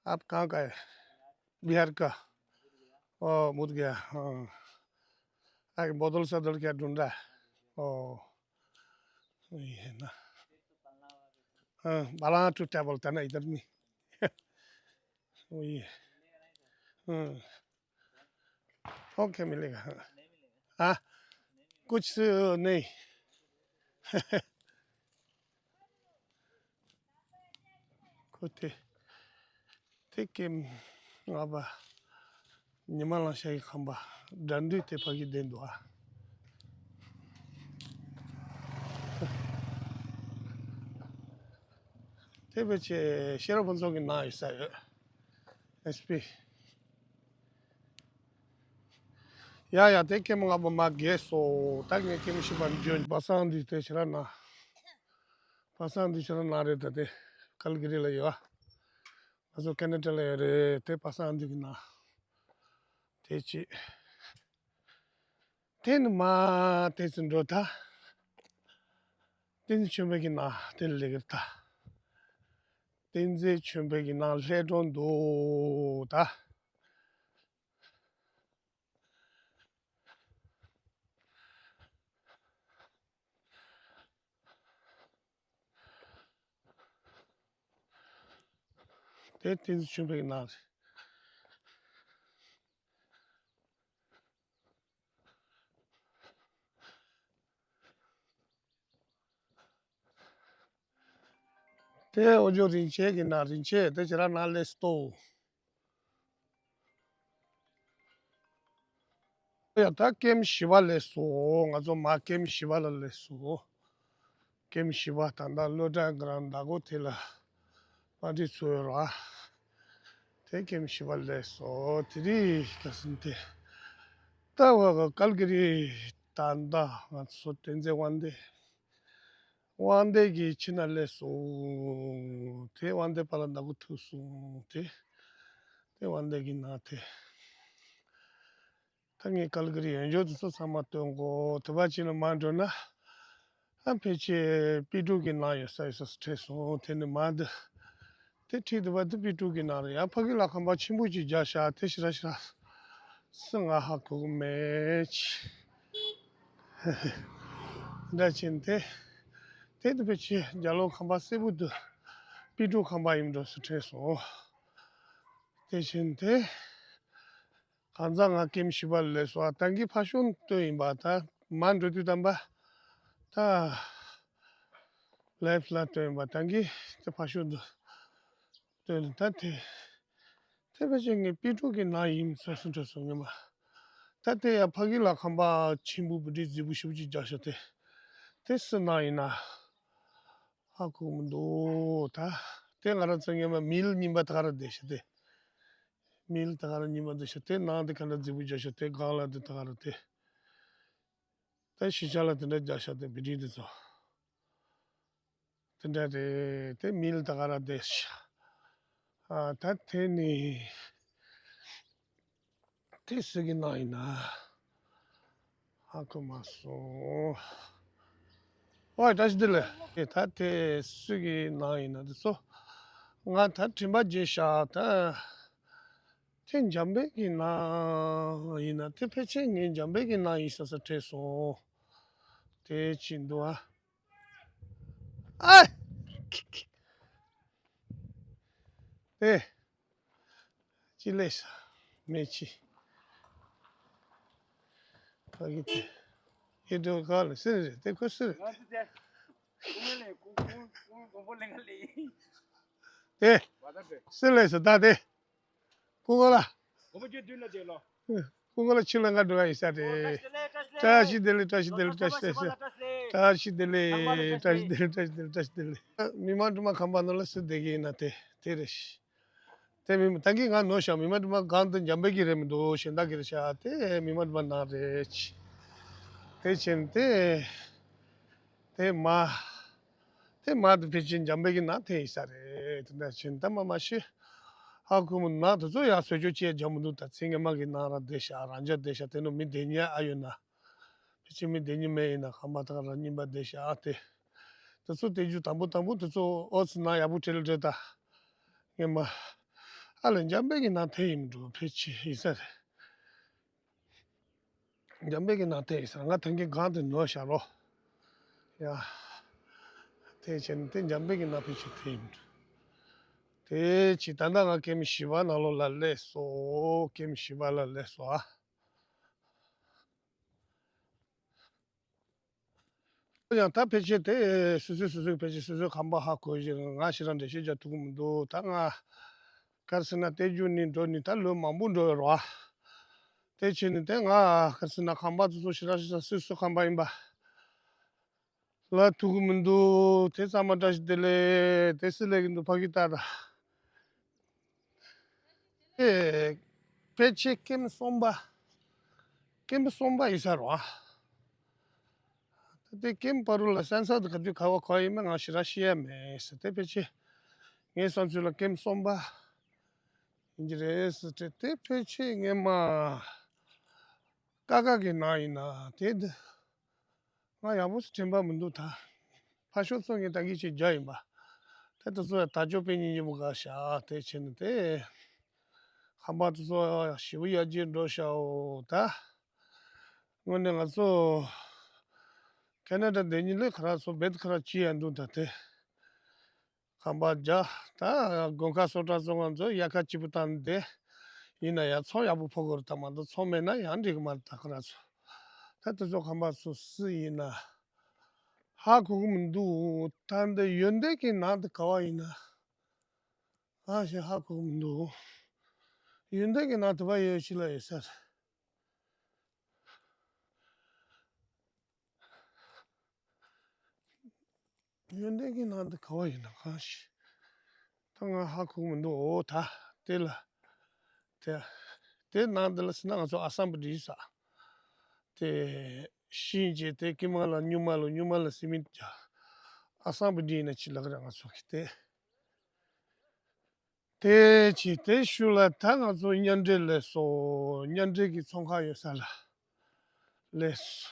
आप कहाँ का है? बिहार का। ओ, मुद गया। हाँ। आगे बोतल सदल क्या ढूंढ रहा है? ओ, वही है ना। हाँ, बाला टूटा बोलता है ना इधर में। वही है। हाँ। ओके, मिलेगा। हाँ। हाँ, कुछ नहीं। ཁོ་དེ་དེ་ཀེམ་ལྔ་པ་ཉི་མ་གླང་ཤ་ཡི་ཁང་པ་དགྲ་འདུལ་དེ་ཕ་གི་བསྡད་འདུག་ཨ། དེ་བས་ཆེ་ཤེས་རབ་ཕུན་ཚོགས་ཀྱི་ནང་ཡོད་ས་ཡོད། ཨེས་པི། ཡ་ཡ་དེ་ཀེམ་ལྔ་པ་མ་རྒས་སོ། ད་ངས་ཀེམ་བཞི་པ་འཇོན། པ་སངས་འདུས་དེ་ཕྱི་ར་ན། པ་སངས་འདུས་ཕྱི་ར་ན་རེད། ད་དེ་ཀལ་གི་རི་ལ་ཡོད་ཨ། ང་ཚོ་ཁེ་ན་ཌ་ལ་ཡོད་རེད། དེ་པ་སངས་འདུས་གི་ནང་དེ་ཅི། དེ་ནི་མ་དེ་ཚོ་འགྲོ་ད། བསྟན་འཛིན་ཆོས་འཕེལ་གྱི་ནང་དེ་ལས་ཀྱི་ད། བསྟན་འཛིན་ཆོས་འཕེལ་གྱི་ནང་ལྷས་གྲོང་འདུག་ད། དེ་བསྟན་འཛིན་ཆོས་འཕེལ་གྱི་ནང་རེད། དེ་འོ་ཇོ་རིན་ཆེན་གྱི་ནང་རིན་ཆེན་དེ་ཁྱེད་རང་ནང་སླེབས་སོ། ཡ་ད་ཀེམ་བཞི་པ་སླེབས་སོ། ང་ཚོ་མ་ཀེམ་བཞི་པ་ལ་སླེབས་སོ། ཀེམ་བཞི་པ་ད་ལྟ་ལོ་ཀྲང་གི་རང་མདའ་གོ་དེ་ལ་པར་ཊི་ཚོ་ཡོད་ར། དེ་ཀེམ་བཞི་པ་སླེབས་སོ། དེ་རིང་ག་སིན་དེ་ད་བ་ག་ཀལ་གི་རི་ད་ལྟ་ང་ཚོ་བསྟན་འཛིན་དབང་འདུས། དབང་འདུས་ཀྱི་ཁྱི་ན་སླེབས་སོང་། དེ་དབང་འདུས་པ་ལ་ནག་པོ་ཐུག་སོང་། དེ་དེ་དབང་འདུས་ཀྱི་ནང་དེ། ད་ངས་ཀལ་གི་རི་ཡོད་འཇོག་དེ་ཚོ་ཚང་མ་སྟོན་གོ། དེ་བ་ཅི་ན་མ་འགྲོ་ན། ཨ་ཕལ་ཆེར་པི་ཀྲུག་གི་ནང་ཡོད་ས་ཡོད་ས་སུ་ཁྲིད་སོང་། དེ་ནི་མ་འདི། དེ་ཁྲིད་དེ་བ་དེ་པི་ཀྲུག་གི་ནང་རེད། ཡང་ཕ་གི་ལ་ཁང་པ་ཆེན་པོ་ཅིག་རྒྱག་ཤག་དེ་ཞེ་དྲག་ཞེ་དྲག་སུ་ང་ཧ་གོ་གི་མེད། འདྲ་ཆེན་དེ། དེ་དེ་ཕལ་ཆེར་རྒྱ་ལོ་ཁང་པ་སེར་པོ་དུ་པི་ཀྲུག་ཁང་པ་ཡིན་འགྲོ་སུ་ཁྲིད་སོང་། དེ་ཆེན་དེ། གང་ཟག་ང་ཀེམ་བཞི་པ་ལ་སླེབས་སོང་། ད་གིན་ཕར་ཕྱོགས་སྟོན་ཡིན་པ། ད་མར་འགྲོ་དུས་དམ་པ་ད་ལེབ་ལ་སྟོན་ཡིན་པ། ད་གིན་དེ་ཕར་ཕྱོགས་འདི་སྟོན་ད་དེ་དེ་ཕལ་ཆེར་ངས་པི་ཀྲུག་གི་ནང་ཡིན་ཚོད་སུ་འགྲོ་སོང་ངས་མ། ད་དེ་ཡང་ཕ་གི་ལ་ཁང་པ་ཆེན་པོ་བུ་ཁྲིད་རྫིག་པོ་ཞེ་པོ་ཅིག་རྒྱག་ཤག་དེ་དེ་སུ་ནང་ཡིན་ན། ཧ་གོ་མི་འདུག་ད་དེ་ང་རང་ཚོ་སྔོན་མ་མིལ་རྙིང་པ་ད་ག་རང་བསྡད་ཤག་དེ། མིལ་ད་ག་རང་རྙིང་པ་བསྡད་ཤག་དེ་ནང་དེ་ག་འདྲ་རྫིག་པོ་རྒྱག་ཤག་དེ་སྒང་ལ་དེ་ད་ག་རང་དེ། ད་གཞིས་ཆགས་ལ་དེ་འདྲ་རྒྱག་ཤག་དེ་བི་ཌིང་དེ་ཚོ། དེ་འདྲ་རེད། དེ་མིལ་ད་ག་རང་བསྡད་ཤག་ཨ་ད་དེ་ནི་དེ་སུ་གི་ནང་ཡིན་ན་ཧ་གོ་མ་སོང་། ཨོ་བཀྲ་ཤིས་བདེ་ལེགས། དེ་ད་དེ་སུ་གི་ནང་ཡིན་ན་དེ་ཚོ་ང་ད་དྲན་པ་བརྗེད་ཤག་ད་དེ་འཇམ་དཔལ་གི་ནང་ཡིན་ན་དེ་ཕལ་ཆེར་ངས་འཇམ་དཔལ་གི་ནང་ཡིན་ས་ས་དྲན་སོང་། དེ་ཅི་འདུག་ཨ། ཨ། ཨེ། ཅི་ལས་ས། མེ་ཆི། ཕ་གི་དེ། ཡེ་འདྲ་ག་ལ་སེ་རེད་དེ་ཁོ་སེ་རེད་དེ། དེ། སེ་ལས་ས་ད་དེ། སྐུ་ངོ་ལ། སྐུ་ངོ་ལ་ཕྱི་ལ་ང་འགྲོ་བ་ཡིན་ས་རེད། བཀྲ་ཤིས་བདེ་ལེགས། བཀྲ་ཤིས་བདེ་ལེགས། བཀྲ་ཤིས་བདེ་ལེགས། བཀྲ་ཤིས་བདེ་ལེགས། བཀྲ་ཤིས་བདེ་ལེགས། བཀྲ་ཤིས་བདེ་ལེགས། བཀྲ་ཤིས་བདེ་ལེགས། མི་མང་དུ་མ་ཁང་པ་ནང་ལ་སུ་བསྡད་ཀྱི་ཡིན་ན་དེ་དེ་རེད། དེ་མི་ད་གིན་ང་ནོར་ཤག་མི་མང་དུ་མ་གང་དུ་འཇམ་དཔལ་གྱི་རེད་མི་འདུག་གཞན་དག་གི་རེད་ཤག་དེ་མི་མང་དུ་མ་ནང་རེད། དེ་བྱས་ནས་དེ་དེ་མ། དེ་མ་དེ་ཕལ་ཆེར་འཇམ་དཔལ་གྱི་ནང་དེ་ཡིན་ས་རེད། དེ་འདྲ་བྱས་ནས་ད་མ་མ་ཤི། ཧ་གོ་མི་ནང་དེ་ཚོ་ཡག་བཟོ་བཅོས་བྱས་རྒྱག་མི་འདུག་ད་ཚེ་སྔོན་མ་གི་ནང་ར་བསྡད་ཤག་རང་འཇགས་བསྡད་ཤག་དེ་ནོ་མི་བསྡད་ཉན་ཨ་ཡོད་ན། ཕལ་ཆེར་མི་བསྡད་ཉན་མེད་ཡིན་ན་ཁང་པ་དག་ར་རྙིང་པ་བསྡད་ཤག་ཨ་དེ། དེ་ཚོ་དེ་རྒྱུ་དང་པོ་དང་པོ་དེ་ཚོ་ཨོ་ཙི་ནང་ཡག་པོ་བྲེལ་བྲེལ་ད། སྔོན་མ། ཨ་ལས་འཇམ་དཔལ་གྱི་ནང་དེ་ཡིན་འགྲོ་ཕལ་ཆེར་ཡིན་ས་རེད། འཇམ་དཔལ་གྱི་ནང་དེ་ཡིན་ས་རེད། ང་ཐང་གི་སྒང་དེ་ནོར་ཤག་རོ། ཡ། དེ་བྱས་ནས་དེ་འཇམ་དཔལ་གྱི་ནང་ཕལ་ཆེར་དེ་ཡིན་འགྲོ། དེ་ཅི་ད་ལྟ་ང་ཀེམ་བཞི་པ་ནང་ལོགས་ལ་སླེབས་སོང་། ཀེམ་བཞི་པ་ལ་སླེབས་སོང་ཨ། ཡང་ད་ཕལ་ཆེར་དེ་སོ་སོས་སོ་སོའི་ཕལ་ཆེར་སོ་སོའི་ཁང་པ་ཧ་གོ་བཞིན་ང་ཞེ་དྲག་འགྲེལ་བཤད་རྒྱག་ཐུབ་ཀྱི་མི་འདུག་ད་ང་ག་རེ་ཟེར་ན་དེ་རྒྱུ་ནི་འགྲོ་ནི་ད་ལོ་མང་པོ་འགྲོ་ཡོད་རེད་བ། དེ་བྱས་ནས་དེ་ང་ག་རེ་ཟེར་ན་ཁང་པ་དེ་ཚོ་ཞེ་དྲག་ཞེ་དྲག་སོ་སོའི་ཁང་པ་ཡིན་པ་ལབ་ཐུབ་ཀྱི་མི་འདུག་དེ་ཚང་མ་བཀྲ་ཤིས་བདེ་ལེགས། དེ་སུ་སླེབས་ཀྱི་འདུག་ཕ་གི་ལྟ་ད། ཨེ། ཕལ་ཆེར་ཀེམ་གསུམ་པ། ཀེམ་གསུམ་པ་ཡིན་ས་རེད་བ། ད་དེ་ཀེམ་བར་དུ་ལ་སན་ས་དུ་ག་དུས་ག་བ་ག་ཡིན་མིན་ང་ཞེ་དྲག་ཤེས་ཡ་མེད་ཟེར་དེ་ཕལ་ཆེར་ངའི་བསམ་ཚུལ་ལ་ཀེམ་གསུམ་པ་ཡིན་གྱི་རེད་ཟེར་དེ་དེ་ཕལ་ཆེར་ངས་མ་ཀ་ཀ་གི་ནང་ཡིན་ན་དེ་འདི། ང་ཡག་པོ་ཞིག་དྲན་པ་མི་འདུག་ད། ཕར་ཕྱོགས་ཚོ་ངས་ད་གིན་ཅིག་རྒྱག་ཡིན་པ། དེ་དེ་ཚོ་ད་ཅོ་པེ་ཉིན་ཉིན་མོ་ག་ཤ་དེ་བྱས་ནས་དེ། ཁང་པ་དེ་ཚོ་ཞེ་པོ་ཡར་རྒྱས་འགྲོ་ཤག་འོ་ད། དངོས་གནས་ང་ཚོ་ཁེ་ན་ཌ་བསྡད་ཉིན་ལས་ཁ་ར་ཚོ་བེད་ཁ་ར་ཅི་ཡང་འདུག་ད་དེ། ཁང་པ་རྒྱག་ད་དགོན་ཁ་སོ་ཏྲ་ཚོ་ང་ཚོ་དབྱར་ཁ་སྐྱིད་པོ་བཏང་སྟེ། ཡིན་ན་ཡང་ཚོང་ཡག་པོ་ཕོག་གི་རེད་ད་མ་གཏོགས་ཚོང་མེད་ན་ཡང་འགྲིག་གི་མ་རེད་ད་ཁོ་ར་ཚོ། ད་དེ་ཚོ་ཁང་པ་ཚོ་སུ་ཡིན་ན། ཧ་གོ་གི་མི་འདུག་ད་འདི་ཡོན་ཏན་གྱི་ནང་དུ་ག་བ་ཡིན་ན། ཧ་ཞེ་ཧ་གོ་གི་མི་འདུག་ཡོན་ཏན་གྱི་ནང་དུ་བ་ཡོད་ཕྱི་ལ་ཡོད་ས་རེད། ཡོན་ཏན་གྱི་ནང་དུ་ག་བ་ཡིན་ན་གང་ཞིག་ད་ང་ཧ་གོ་མི་འདུག་འོ་ད་དེ་ལ་དེ་དེ་ནང་དེ་ལ་ཟེར་ན་ང་ཚོ་ཨ་སམ་བུ་ཌི་ས་དེ་ཤིང་བྱས་དེ་ཀི་མ་ལ་སྨྱུག་མ་ལ་སྨྱུག་མ་ལ་སི་མིན་རྒྱག་ཨ་སམ་བུ་ཌི་ཡིན་ན་ཅི་ལགས་རེད་ང་ཚོ་གི་དེ། དེ་ཕྱིན་དེ་ཤུལ་ལ་ད་ང་ཚོ་མཉམ་འབྲེལ་ལས་སོ་མཉམ་འབྲེལ་གྱི་ཚོང་ཁང་ཡོད་ས་ལ་ལས་སོ།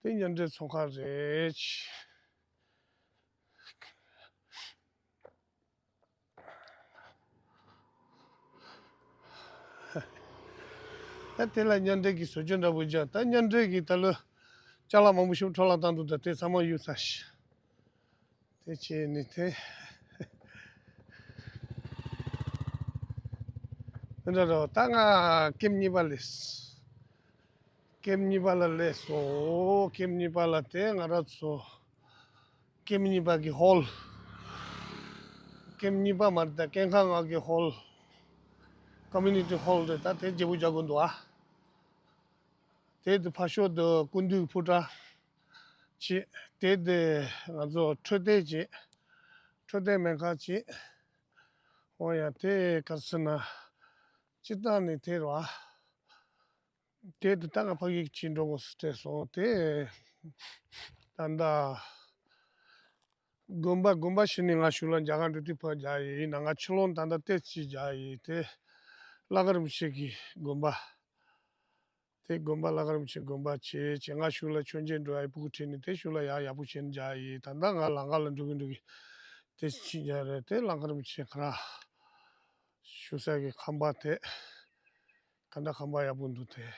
དེ་མཉམ་འབྲེལ་ཚོང་ཁང་རེད། ད་དེ་ལ་མཉམ་འབྲེལ་གྱི་བཟོ་བཅོས་འདྲ་པོ་བརྒྱབ་ད་མཉམ་འབྲེལ་གྱི་ད་ལོ་ཅ་ལག་མང་པོ་ཞིག་འཕྲོ་བརླག་བཏང་འདུག་ད་དེ་ཚང་མ་གཡུག་ཚར་ཤག་དེ་བྱས་ནས་དེ། འདི་འདྲ་རོ་ད་ང་ཀེམ་གཉིས་པ་ལས། ཀེམ་གཉིས་པ་ལ་སླེབས་སོང་། ཀེམ་གཉིས་པ་ལ་དེ་ང་རང་ཚོ་ཀེམ་གཉིས་པ་གི་ཧོལ། ཀེམ་གཉིས་པ་མ་རེད་ད་ཀེམ་ཁང་ང་གི་ཧོལ། ཀོ་མུ་ནི་ཊི་ཧོལ་རེད་ད་དེ་བརྗེ་པོ་རྒྱག་དགོས་འདུག་ཨ། དེ་དུ་ཕར་ཕྱོགས་དུ་སྐུ་མདུན་ཕུ་ཏྲ་བྱེད། དེ་དུ་ང་ཚོ་འཕྲོད་བསྟེན་བྱེད། འཕྲོད་བསྟེན་སྨན་ཁང་བྱེད། འོ་ཡ་དེ་ག་རེ་ཟེར་ན། སྤྱིར་བཏང་ནས་དེ་རེད་བ། དེ་དུ་ད་ང་ཕ་གི་ཅིག་འགྲོ་དགོས་སུ་སྤྲད་སོང་དེ། ད་ལྟ། དགོན་པ་དགོན་པ་ཞིག་ནས་ང་ཤུལ་ལ་མཇལ་ཁ་འགྲོ་དུས་ཕར་མཇལ་ཡི་ཡིན་ན། ང་ཕྱི་ལོགས་ད་ལྟ་ཏེ་ཅིག་མཇལ་ཡི་དེ་ལྷ་དཀར་རིན་པོ་ཆེ་གི་དགོན་པ། དེ་དགོན་པ་ལྷ་དཀར་རིན་པོ་ཆེ་དགོན་པ་བྱས་བྱས། ང་ཤུལ་ལ་མཆོད་མཇལ་འགྲོ་ཡ་ཕྲུ་གུ་ཁྲིད་ནས་དེ་ཤུལ་ལ་ཡག་ཡག་པོ་བྱས་ནས་མཇལ་ཡི། ད་ལྟ་ང་ལམ་ཁ་ལ་འགྲོ་གི་འགྲོ་གི་དེ་ཅིག་མཇལ་རེད། དེ་ལྷ་དཀར་རིན་པོ་ཆེ་ཁོ་རང་བཞུགས་ས་གི་ཁང་པ་དེ་ག་འདྲ་ཁང་པ་ཡག་པོ་འདུག་དེ།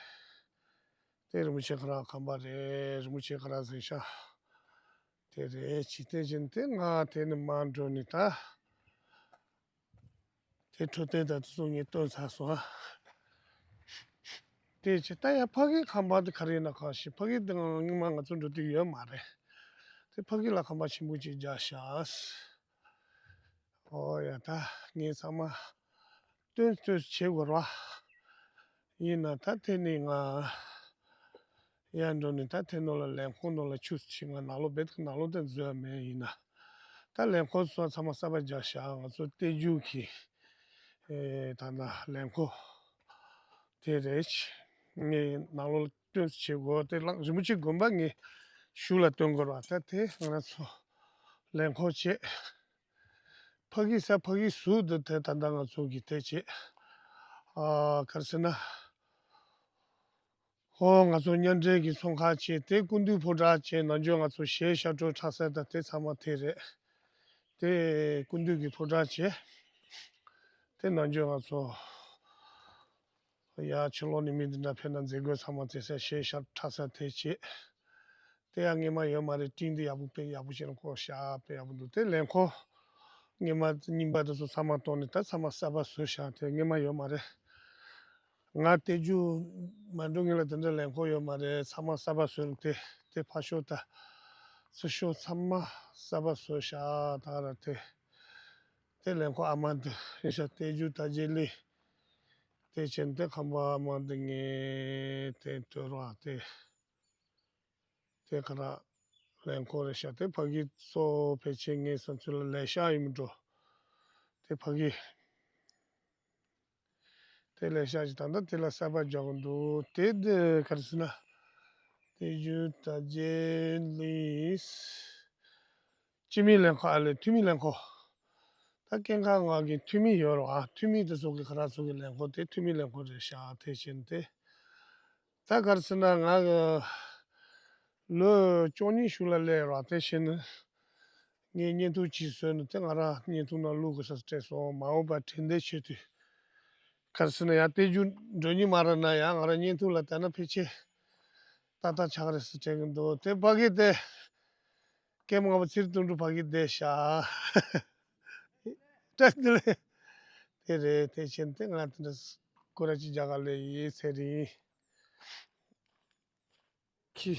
དེ་རིན་པོ་ཆེ་ཁོ་རང་ཁང་པ་རེད། རིན་པོ་ཆེ་ཁོ་རང་གཟིམ་ཤག་དེ་རེད། ཅི་སྟེ་བཞིན་དེ་ང་དེ་ནས་མར་འགྲོ་ནས་ད། དེ་འཕྲོད་བསྟེན་དང་དེ་ཚོ་ངས་སྟོན་ཚར་སོང་ཨ། དེ་ཅི་ད་ཡ་ཕ་གི་ཁང་པ་དེ་ག་རེ་ཡིན་ན་གང་ཤེས། ཕ་གི་དེ་སྔོན་མ་ང་ཚོ་འགྲོ་དུས་ཡོད་མ་རེད། དེ་ཕ་གི་ལ་ཁང་པ་ཆེན་པོ་ཅིག་རྒྱག་ཤག་ཨོ་ཡ། ད་ངས་ཚང་མ་སྟོན་སྟོན་བྱེད་དགོས་ར། ཡིན་ན་ད་དེ་ནས་ང་ཡར་འགྲོ་ནས་ད་དེ་ནང་ལ་ལས་འཁོར་ནང་ལ་ཆུ་ཚོད་ཕྱིན། ང་ནང་ལོགས་རྦད་དེ་ནང་ལོགས་དེ་འཛུལ་ཡ་མེད། ཡིན་ན་ད་ལས་འཁོར་སོགས་ཚང་མ་གསར་པ་རྒྱག་ཤག་ང་ཚོ་སྟོད་རྒྱུད་ཀྱི་ཨེ་ད་ན་ལས་འཁོར་དེ་རེད། ངས་ནང་ལོགས་སྟོན་བྱེད་དགོས། དེ་ལགས་རིན་པོ་ཆེ་དགོན་པ་ངས་ཤུལ་ལ་སྟོན་དགོས་ར། ད་དེ་ང་ཚོ་ལས་འཁོར་བྱེད། ཕ་གི་ས་ཕ་གི་ཟུར་དུ་དེ་ད་ལྟ་ང་ཚོ་གི་དེ་བྱེད། ཨ་ག་རེ་ཟེར་ན། ཧོ་ང་ཚོ་མཉམ་འབྲེལ་གྱི་ཚོང་ཁང་བྱེད། དེ་ཀུན་འདུས་ཕོ་བྲང་བྱེད། ནང་ཆོས་ང་ཚོ་གཞས་ཤར་བགྲོད་འཁྲབ་ས་དང་དེ་ཚང་མ་དེ་རེད། དེ་ཀུན་འདུས་ཀྱི་ཕོ་བྲང་བྱེད། དེ་ནང་ཆོས་ང་ཚོ་ཡ་ཕྱི་ལོགས་ནས་མི་འདི་འདྲ་ཕེབས་ན་མཛད་སྒོ་ཚང་མ་དེ་སར་གཞས་ཤར་འཁྲབ་ས་དེ་བྱེད། དེ་ཡང་སྔོན་མ་ཡོད་མ་རེད། སྤྲིན་འདི་ཡག་པོ་དཔེ་ཡག་པོ་བྱས་ནས་བཀོད་ཤག་དཔེ་ཡག་པོ་འདུག་དེ་ལས་འཁོར་སྔོན་མ་རྙིང་པ་དེ་ཚོ་ཚང་མ་གཏོར་ནས་ད་ཚང་མ་གསར་པ་བཟོས་ཤག་དེ་སྔོན་མ་ཡོད་མ་རེད། ང་སྟོད་རྒྱུད་མ་འགྲོ་སྔོན་ལ་དེ་འདྲ་ལས་འཁོར་ཡོད་མ་རེད། ཚང་མ་གསར་པ་བཟོས་ནས་དེ་དེ་ཕར་ཕྱོགས་དང་ཚུར་ཕྱོགས་ཚང་མ་གསར་པ་བཟོས་ཤག་ད་ར་དེ་དེ་ལས་འཁོར་ཨ་མ་འདི་ཡིན་ཤག་སྟོད་རྒྱུད་དར་རྒྱས་གླིང་། དེ་བྱས་ནས་དེ་ཁང་པ་ཨ་མ་འདི་ངས་དེ་སྟོན་ར་དེ། དེ་ག་ར་ལས་འཁོར་རེད་ཤག་དེ་ཕ་གི་གཙོ་བོ་ཕལ་ཆེར་ངའི་བསམ་ཚུལ་ལ་ལས་ཤག་ཡིན་མི་འགྲོ། དེ་ཕ་གི་དེ་ལས་ཤག་ཅིག་ད་ལྟ་དེ་ལ་གསར་པ་རྒྱག་གི་འདུག་དེ་འདི་ག་རེ་ཟེར་ན། སྟོད་རྒྱུད་དར་རྒྱས་གླིང་། སྤྱི་མི་ལས་འཁོར་ཨ་ལས་འཐུས་མི་ལས་འཁོར། ད་སྐྱེ་ཁམས་ངག་གི་འཐུས་མི་ཡོད་རེད་བ། འཐུས་མི་དེ་ཚོ་གི་ཁ་ར་ཚོ་གི་ལས་འཁོར་དེ་འཐུས་མི་ལས་འཁོར་རེད་ཤག་དེ་བྱས་ནས་དེ། ད་ག་རེ་ཟེར་ན་ང་གི་ལོ་བཅུ་གཉིས་ཤུལ་ལ་སླེབས་ར། དེ་བྱས་ནས་ངས་བརྙན་ཐུང་ཅིག་བཟོས་ནས་དེ་ང་རང་བརྙན་ཐུང་ནང་བླུག་དགོས་ས་སྤྲད་སོང་། མ་འོངས་པར་དྲན་རྟེན་ཆེད་དུ་ག་རེ་ཟེར་ན་ཡང་སྟོད་རྒྱུད་འགྲོ་མྱོང་མ་རེད་ན་ཡང་ང་རང་བརྙན་ཐུང་ལ་བལྟས་ན་ཕལ་ཆེར་ཏག་ཏག་ཆགས་རེད་ཟེར་དྲན་གི་འདུག་དེ་ཕ་གི་དེ། ཀེམ་ལྔ་པ་ཚེ་རིང་དོན་གྲུབ་ཕ་གི་བསྡད་ཤག་བཀྲ་ཤིས་བདེ་ལེགས། དེ་རེད། དེ་བྱས་ནས་དེ་ང་དེ་འདྲ་སྐོར་ར་ཅིག་རྒྱག་ག་སླེབས་ཡིན། ཚེ་རིང་གི་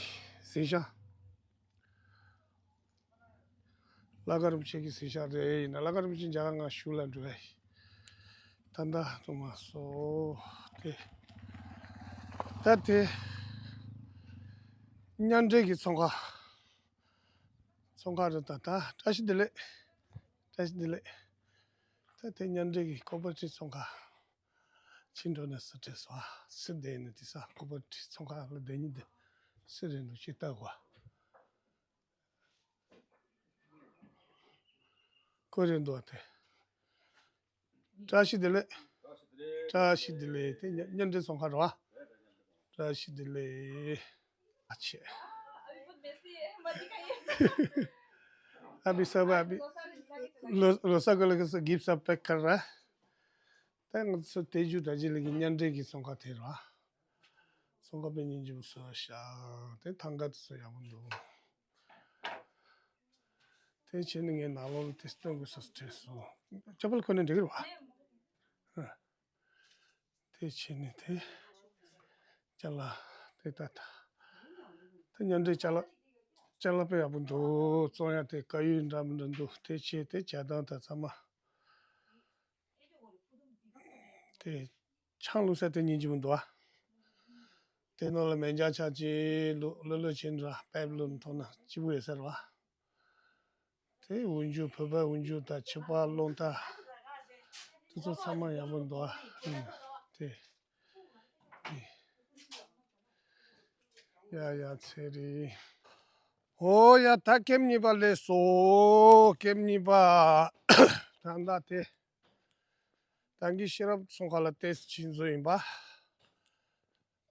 གཟིམ་ཤག་ལྷ་དཀར་རིན་པོ་ཆེ་གི་གཟིམ་ཤག་རེད། ཡིན་ན་ལྷ་དཀར་རིན་པོ་ཆེ་མཇལ་ཁ་ང་ཤུལ་ལ་འགྲོ་ཡ་ཡིན། ད་ལྟ་དུ་མ་སོ་དེ། ད་དེ་མཉམ་འབྲེལ་གྱི་ཚོང་ཁང་། ཚོང་ཁང་རེད། ད་ད་བཀྲ་ཤིས་བདེ་ལེགས། བཀྲ་ཤིས་བདེ་ལེགས། ད་དེ་མཉམ་འབྲེལ་གྱི་ཀོ་པ་ཊིབ་ཚོང་ཁང་ཕྱིན་འགྲོ་ནས་སུ་བྲིས་སོ། སུ་བསྡད་ནས་དེ་ས་ཀོ་པ་ཊིབ་ཚོང་ཁང་ལ་བསྡད་ཉིན་དེ་སུ་རེད་འདུག་ཅིག་ལྟ་དགོས། ཁོ་རེད་འདུག་དེ། བཀྲ་ཤིས་བདེ་ལེགས། བཀྲ་ཤིས་བདེ་ལེགས། དེ་མཉམ་མཉམ་འབྲེལ་ཚོང་ཁང་རེད་བ། བཀྲ་ཤིས་བདེ་ལེགས། ཨ་ཆེ། अभी सब अभी लो- लोसा को लेकर सब गिफ्ट सब पैक कर रहा है। ད་ང་ཚོ་སྟོད་རྒྱུད་དར་རྒྱས་གླིང་གི་མཉམ་འབྲེལ་གྱི་ཚོང་ཁང་དེ་རེད་བ། ཚོང་ཁང་དཔེ་སྙིང་རྗེ་པོ་བཟོས་ཤག་དེ་ཐང་ག་དེ་ཚོ་ཡག་པོ་འདུག་དེ་བྱས་ནས་ངས་ནང་ལོགས་ལ་དེ་སྟོན་དགོས་ས་དྲན་སོང་། ཅ་པལ་གོན་ནས་འགྲིག་གི་རེད་བ། ཨ། དེ་བྱས་ནས་དེ་ཅ་ལག་དེ་ད་ད་དེ་མཉམ་འབྲེལ་ཅ་ལག་ཅ་ལག་དཔེ་ཡག་པོ་འདུག་བཙོང་ཡ་དེ་དཀར་ཡོལ་འདྲ་མི་འདྲ་འདུག་དེ་བྱས་དེ་ཇ་དང་ད་ཚང་མ། དེ་ཆང་བླུགས་ས་དེ་སྙིང་རྗེ་མོ་འདུག་ཨ། དེ་ནང་ལ་མེ་སྦྱང་ཆ་ཅིག་བླུགས་བླུགས་བླུགས་བྱས་འདྲ་པེབ་བླུགས་ཐོག་ན་སྐྱིད་པོ་ཡོད་ས་རེད་བ། དེ་འོག་འཇུག་བོད་པའི་འོག་འཇུག་དང་ཕྱུ་པ་རླུང་རྟ་དེ་ཚོ་ཚང་མ་ཡག་པོ་འདུག་ཨ། དེ་དེ་ཡ་ཡ་ཚེ་རིང་། ཨོ་ཡ། ད་ཀེམ་གཉིས་པ་སླེབས་སོ། ཀེམ་གཉིས་པ། ད་ལྟ་དེ། ད་གིན་ཤེས་རབ་ཚོང་ཁང་ལ་ཏོག་ཙམ་ཕྱིན་བཟོས་ཡིན་པ།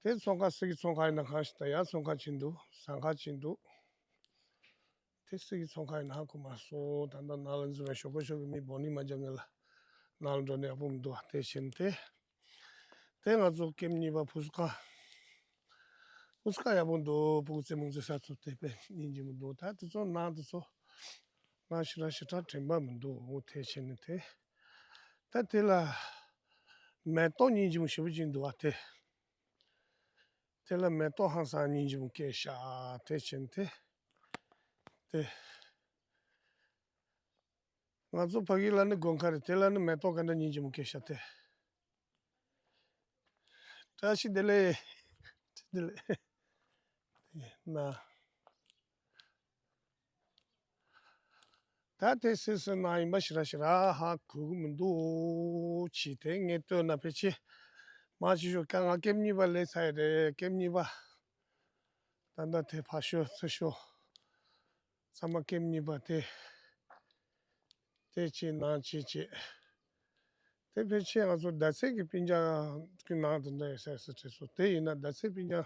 དེ་ཚོང་ཁང་སུ་གི་ཚོང་ཁང་ཡིན་ན། གང་ཞིག་ད་ཡར་ཚོང་ཁང་ཕྱིན་འདུག་ཟ་ཁང་ཕྱིན་འདུག་དེ་སུ་གི་ཚོང་ཁང་ཡིན་ན་ཧ་གོ་མ་སོང་། ད་ལྟ་ནང་ལ་འཛུལ་བའི་ཞོགས་པ་ཞོགས་པའི་མི་འབོར་ནི་མ་འཇག་ངེས་ལ། ནང་ལ་འགྲོ་ནས་ཡག་པོ་མི་འདུག་དེ་བྱས་ནས་དེ། དེ་ང་ཚོ་ཀེམ་གཉིས་པ་ཕུ་སུ་ཁ། ཕུ་སུ་ཁ་ཡག་པོ་འདུག་ཕྲུ་གུ་རྩེད་མོ་རྩེ་ས་ཚོ་དེ་དཔེ་སྙིང་རྗེ་མོ་འདུག་ད་དེ་ཚོ་ནང་དེ་ཚོ་ང་ཞེ་དྲག་ཞེ་དྲག་དྲན་པ་མི་འདུག་འོ་དེ་བྱས་ནས་དེ། ད་དེ་ལ་མེ་ཏོག་སྙིང་རྗེ་མོ་ཞེ་པོ་ཅིག་འདུག་བ་དེ། དེ་ལ་མེ་ཏོག་ཧང་སང་སྙིང་རྗེ་མོ་སྐྱེས་ཤག་དེ་བྱས་ནས་དེ། དེ། ང་ཚོ་ཕ་གི་ལ་ནི་དགོན་ཁ་རེད། དེ་ལ་ནི་མེ་ཏོག་ག་འདྲ་སྙིང་རྗེ་མོ་སྐྱེས་ཤག་དེ། བཀྲ་ཤིས་བདེ་ལེགས། བདེ་ལེགས། དེ་ན། ད་དེ་སུ་སུ་ན་ཡིན་པ་ཞེ་དྲག་ཞེ་དྲག་ཧ་གོ་གི་མི་འདུག་ཅི་དེ་ངས་ལྟོས་ན་ཕལ་ཆེར། མ་ཅི་ཞོག་ཀ་ང་ཀེམ་གཉིས་པ་སླེབས་ཚར་ཡི་རེད། ཀེམ་གཉིས་པ། ད་ལྟ་དེ་ཕར་ཤོག་ཚུར་ཤོག་ཚང་མ་ཀེམ་གཉིས་པ་དེ། དེ་བྱས་ནང་བྱས་བྱས། དེ་ཕལ་ཆེར་ང་ཚོ་ཟླ་ཚེས་ཀྱི་སྤུན་ཀྱག་གི་ནང་དུ་འདྲ་ཡོད་ས་ཟེར་དྲན་སོང་། དེ་ཡིན་ན་ཟླ་ཚེས་སྤུན་ཀྱག་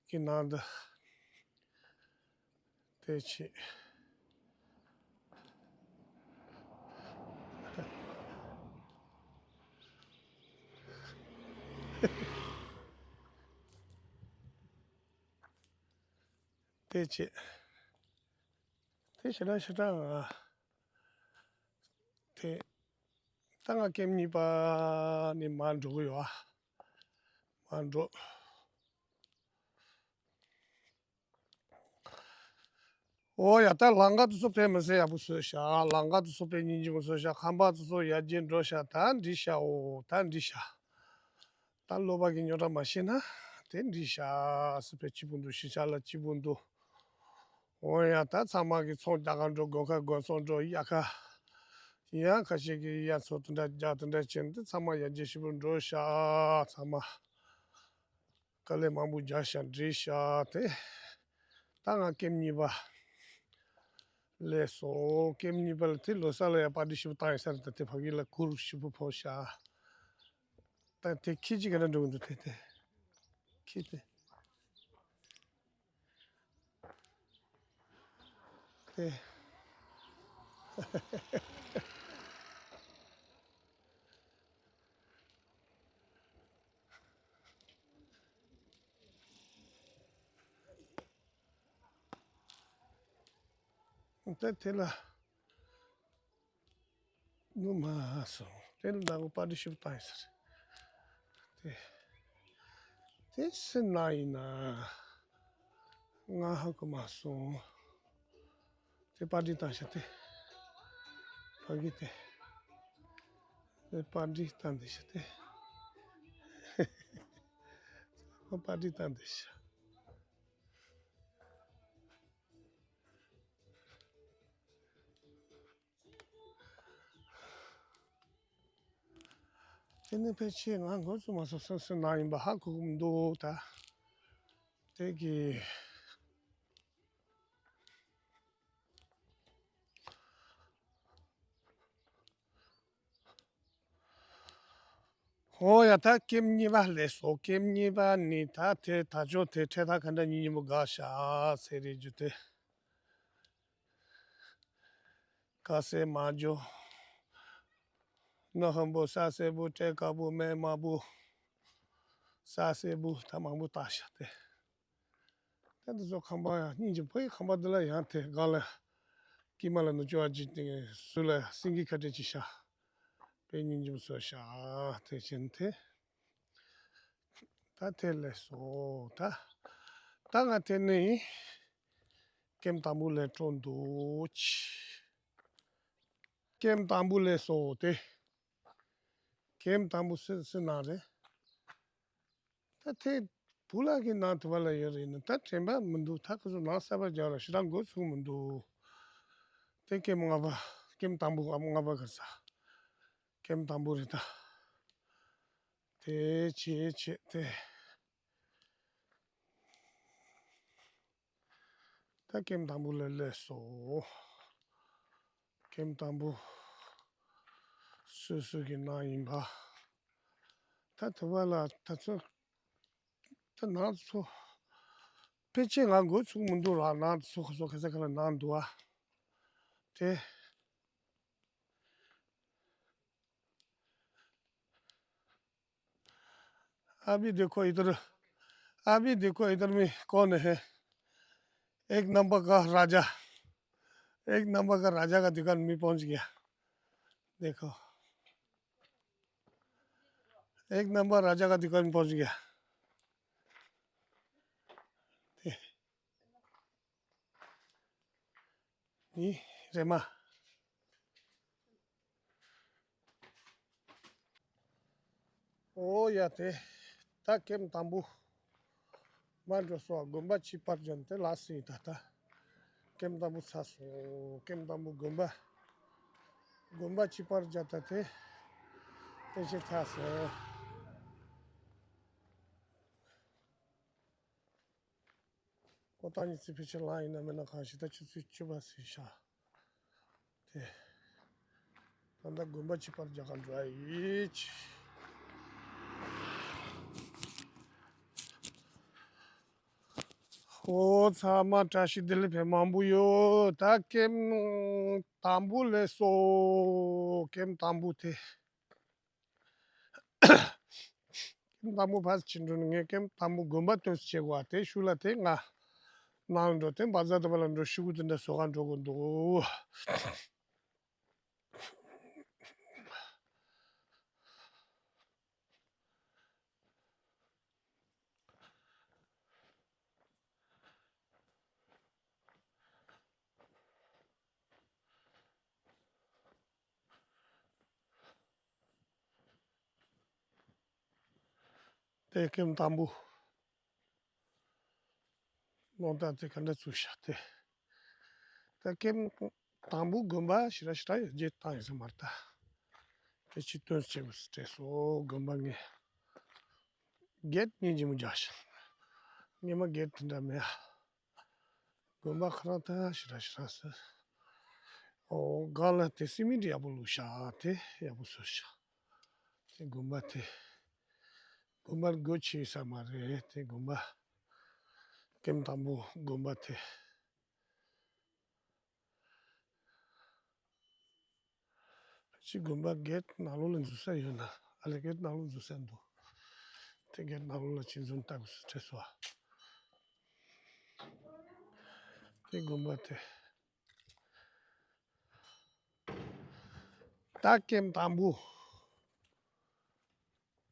གི་ནང་དུ། དེ་བྱས། དེ་བྱས། དེ་ཞེ་དྲག་ཞེ་དྲག་ང་དེ། ད་ང་ཀེམ་གཉིས་པ་ནས་མར་འགྲོ་གི་ཡོད་ཨ། མར་འགྲོ། ཨོ་ཡ། ད་ལམ་ཁ་དེ་ཚོ་དཔེ་མི་སྲིད་ཡག་པོ་བཟོས་ཤག་ལམ་ཁ་དེ་ཚོ་དཔེ་སྙིང་རྗེ་མོ་བཟོས་ཤག་ཁང་པ་དེ་ཚོ་ཡར་རྒྱས་འགྲོ་ཤག་ད་འགྲིག་ཤག་ཨོ་ད་འགྲིག་ཤག་ད་ལོ་པ་གི་རྙོག་དྲ་མ་ཤེས་ན་དེ་འགྲིག་ཤག་སི་པེ་སྐྱིད་པོ་འདུག་ཤི་ཆ་ལ་སྐྱིད་པོ་འདུག་འོ་ཡ། ད་ཚང་མ་གི་ཚོང་རྒྱག་ག་འགྲོ། སྒོ་ཁ་སྒོ་ཚོང་འགྲོ། ཡ་ཁ་ཡ་ཁ་ཤས་ཀྱི་ཡ་ཚོ་དེ་འདྲ་རྒྱག་དེ་འདྲ་བྱས་ནས་དེ་ཚང་མ་ཡར་རྒྱས་ཤིག་པོ་འགྲོ་ཤག་ཚང་མ་དཀའ་ལས་མང་པོ་རྒྱག་ཤག་འགྲིག་ཤག་དེ་ད་ང་ཀེམ་གཉིས་པ་སླེབས་སོང་། ཀེམ་གཉིས་པ་ལ་དེ་ལོ་གསར་ལ་ཡ་པར་ཊི་ཞིག་པོ་བཏང་ཡོད་ས་རེད། ད་དེ་ཕ་གི་ལ་གུར་ཞིག་པོ་ཕོག་ཤག་ད་དེ་ཁྱི་གཅིག་ག་འདྲ་འགྲོ་གི་འདུག་དེ་དེ། ཁྱི་དེ། དེ། ད་དེ་ལ། ནུ་མ་སོང་། དེ་ལ་ནག་པོ་པར་ཊི་ཞིག་པོ་བཏང་ཡོད་ས་རེད། དེ། དེ་སུ་ན་ཡིན་ན། ང་ཧ་གོ་མ་སོང་། དེ་པར་ཊི་བཏང་ཤག་དེ། ཕ་གི་དེ། དེ་པར་ཊི་བཏང་བསྡད་ཤག་དེ། པར་ཊི་བཏང་བསྡད་ཤག་དེ་ནས་ཕལ་ཆེར་ང་འགོ་བཙུགས་མ་སོང་། སུ་སུ་ན་ཡིན་པ་ཧ་གོ་གི་མི་འདུག་ད་དེ་གི། ཨོ་ཡ། ད་ཀེམ་གཉིས་པ་སླེབས་སོང་། ཀེམ་གཉིས་པ་ནི་ད་དེ་ད་ཅོ་དེ་འཕྲད་ཐག་ག་འདྲ་སྙིང་རྗེ་མོ་དགའ་ཤག་ཟེར་རེད་རྒྱུ་དེ། དཀར་སེར་དམར་ལྗང་། སྣ་ཧམ་པོ་ས་སེར་པོ་སྤྲེལ་དཀར་པོ་སྨན་དམར་པོ། ས་སེར་པོ་ད་མང་པོ་བཏགས་ཤག་དེ། ད་འདི་ཚོ་ཁང་པ་ཡང་སྙིང་རྗེ། ཕ་གི་ཁང་པ་འདི་ལ་ཡང་དེ་སྒང་ལ་དཀྱིལ་མ་ལ་ནུ་ཅོ་ཨ་ཅི་དེ་ཟུར་ལ་སེང་གེ་ཁ་བྲལ་གྱི་ཤག་དཔེ་སྙིང་རྗེ་མོ་བཟོས་ཤག་དེ་བཞིན་དེ། ད་དེ་ལས་སོ་ད། ད་ང་དེ་ནི་ཀེམ་དང་པོ་ལས་སྤྲོ་འདུག་ཀེམ་དང་པོ་ལས་སོ་དེ། ཀེམ་དང་པོ་སུ་སུ་ན་རེད། ད་དེ་བུ་ལགས་ཀྱི་ནང་དུ་བ་ལ་ཡོད་རེད་ན། ད་དྲན་པ་མི་འདུག་ད་ཁོ་ཚོ་ནང་གསར་པ་རྒྱག་ར་ཞེ་དྲག་འགོ་ཚུགས་མི་འདུག་དེ་ཀེམ་ལྔ་པ། ཀེམ་དང་པོ་ཨ་ལྔ་པ་ག་ས། ཀེམ་དང་པོ་རེད་ད། དེ་བྱེད་བྱེད་དེ། ད་ ད་ཀེམ་དང་པོ་ལ་སླེབས་སོང་། ཀེམ་དང་པོ་སོ་སོ་གི་ནང་ཡིན་པ། ད་དེ་བ་ལ་ད་ཚོ་ད་ནང་ཚོ་ཕལ་ཆེར་ང་འགོ་ཚུགས་མི་འདུག་ལ། ནང་ཚོ་ཁ་སོ་ཁ་ས་ཁ་ལ་ནང་འདུག་ཨ། དེ། अभी देखो इधर, अभी देखो इधर में कौन है। एक नंबर का राजा, एक नंबर का राजा का दुकान में पहुंच गया। देखो, एक नंबर राजा का दुकान में पहुंच गया। ནི་རེ་མ། ཨོ་ཡ་དེ། ད་ཀེམ་དང་པོ་མར་འགྲོ་སོང་། དགོན་པ་ཅི་པར་ཇོན་དེ་ལ་སི་ད་ད། ཀེམ་དང་པོ་ཚར་སོང་། ཀེམ་དང་པོ་དགོན་པ། དགོན་པ་ཅི་པར་ཇ་ད་དེ། དེ་ཞིག་ཚར་སོང་། ཁོ་ཐག་ཉི་ཚེ་ཕལ་ཆེར་ལངས་ཡིན་ན་མིན་ན་གང་ཞིག་ད་ཆུ་ཚོད་བཅུ་པ་ཟིན་ཤག་དེ། ད་ལྟ་དགོན་པ་ཅི་པར་རྒྱ་གར་འགྲོ་ཡ་ཡིས། ཨོ་ཚང་མ་བཀྲ་ཤིས་བདེ་ལེགས་ཕེབས་མང་པོ་ཡོད། ད་ཀེམ་དང་པོ་ལས་སོ། ཀེམ་དང་པོ་དེ། ཀེམ་དང་པོ་ཕར་ཕྱིན་འགྲོ་ནས་ངས་ཀེམ་དང་པོ་དགོན་པ་སྟོན་ཟེར་བྱེད་དགོས་པ་དེ་ཤུལ་ལ་དེ་ང་ནང་འགྲོ་དེ་བ་ཛ་ད་བ་ལ་འགྲོ་ཤུ་གུ་དེ་འདྲ་བཟོ་ག་འགྲོ་དགོས་འདུག་དེ་ཀེམ་དང་པོ། ནང་ད་དེ་ག་འདྲ་བཙུགས་ཤག་དེ། ད་ཀེམ་དང་པོ་དགོན་པ་ཞེ་དྲག་ཞེ་དྲག་ཡོད་རྗེས་བཏང་ཡོད་ས་མ་རེད་ད། དེ་ཕྱི་སྟོན་བྱེད་དགོས་སུ་བྲེས་སོ་དགོན་པ་ངས། གེད་སྙིང་རྗེ་མོ་རྒྱག་ཤག་སྔོན་མ་གེད་དེ་འདྲ་མེད་ཨ། དགོན་པ་ཁ་རང་ད་ཞེ་དྲག་ཞེ་དྲག་ཟེར། ཨོ་སྒང་ལ་དེ་སི་མིན་ཊི་ཡག་པོ་བླུགས་ཤག་དེ་ཡག་པོ་བཟོས་ཤག་དེ་དགོན་པ་དེ། དགོན་པར་སྒོ་ཕྱེ་ས་མ་རེད་དེ་དགོན་པ། ཀེམ་དང་པོ་དགོན་པ་དེ། ཕལ་ཆེར་དགོན་པ་གེད་ནང་ལོགས་ལ་འཛུལ་ས་ཡོད་ན་ཨ་ལས་གེད་ནང་ལོགས་འཛུལ་ས་འདུག་དེ་གེད་ནང་ལོགས་ལ་ཕྱིན་ཚུན་ལྟ་དགོས་སུ་བྲེས་སོ། དེ་དགོན་པ་དེ། ད་ཀེམ་དང་པོ།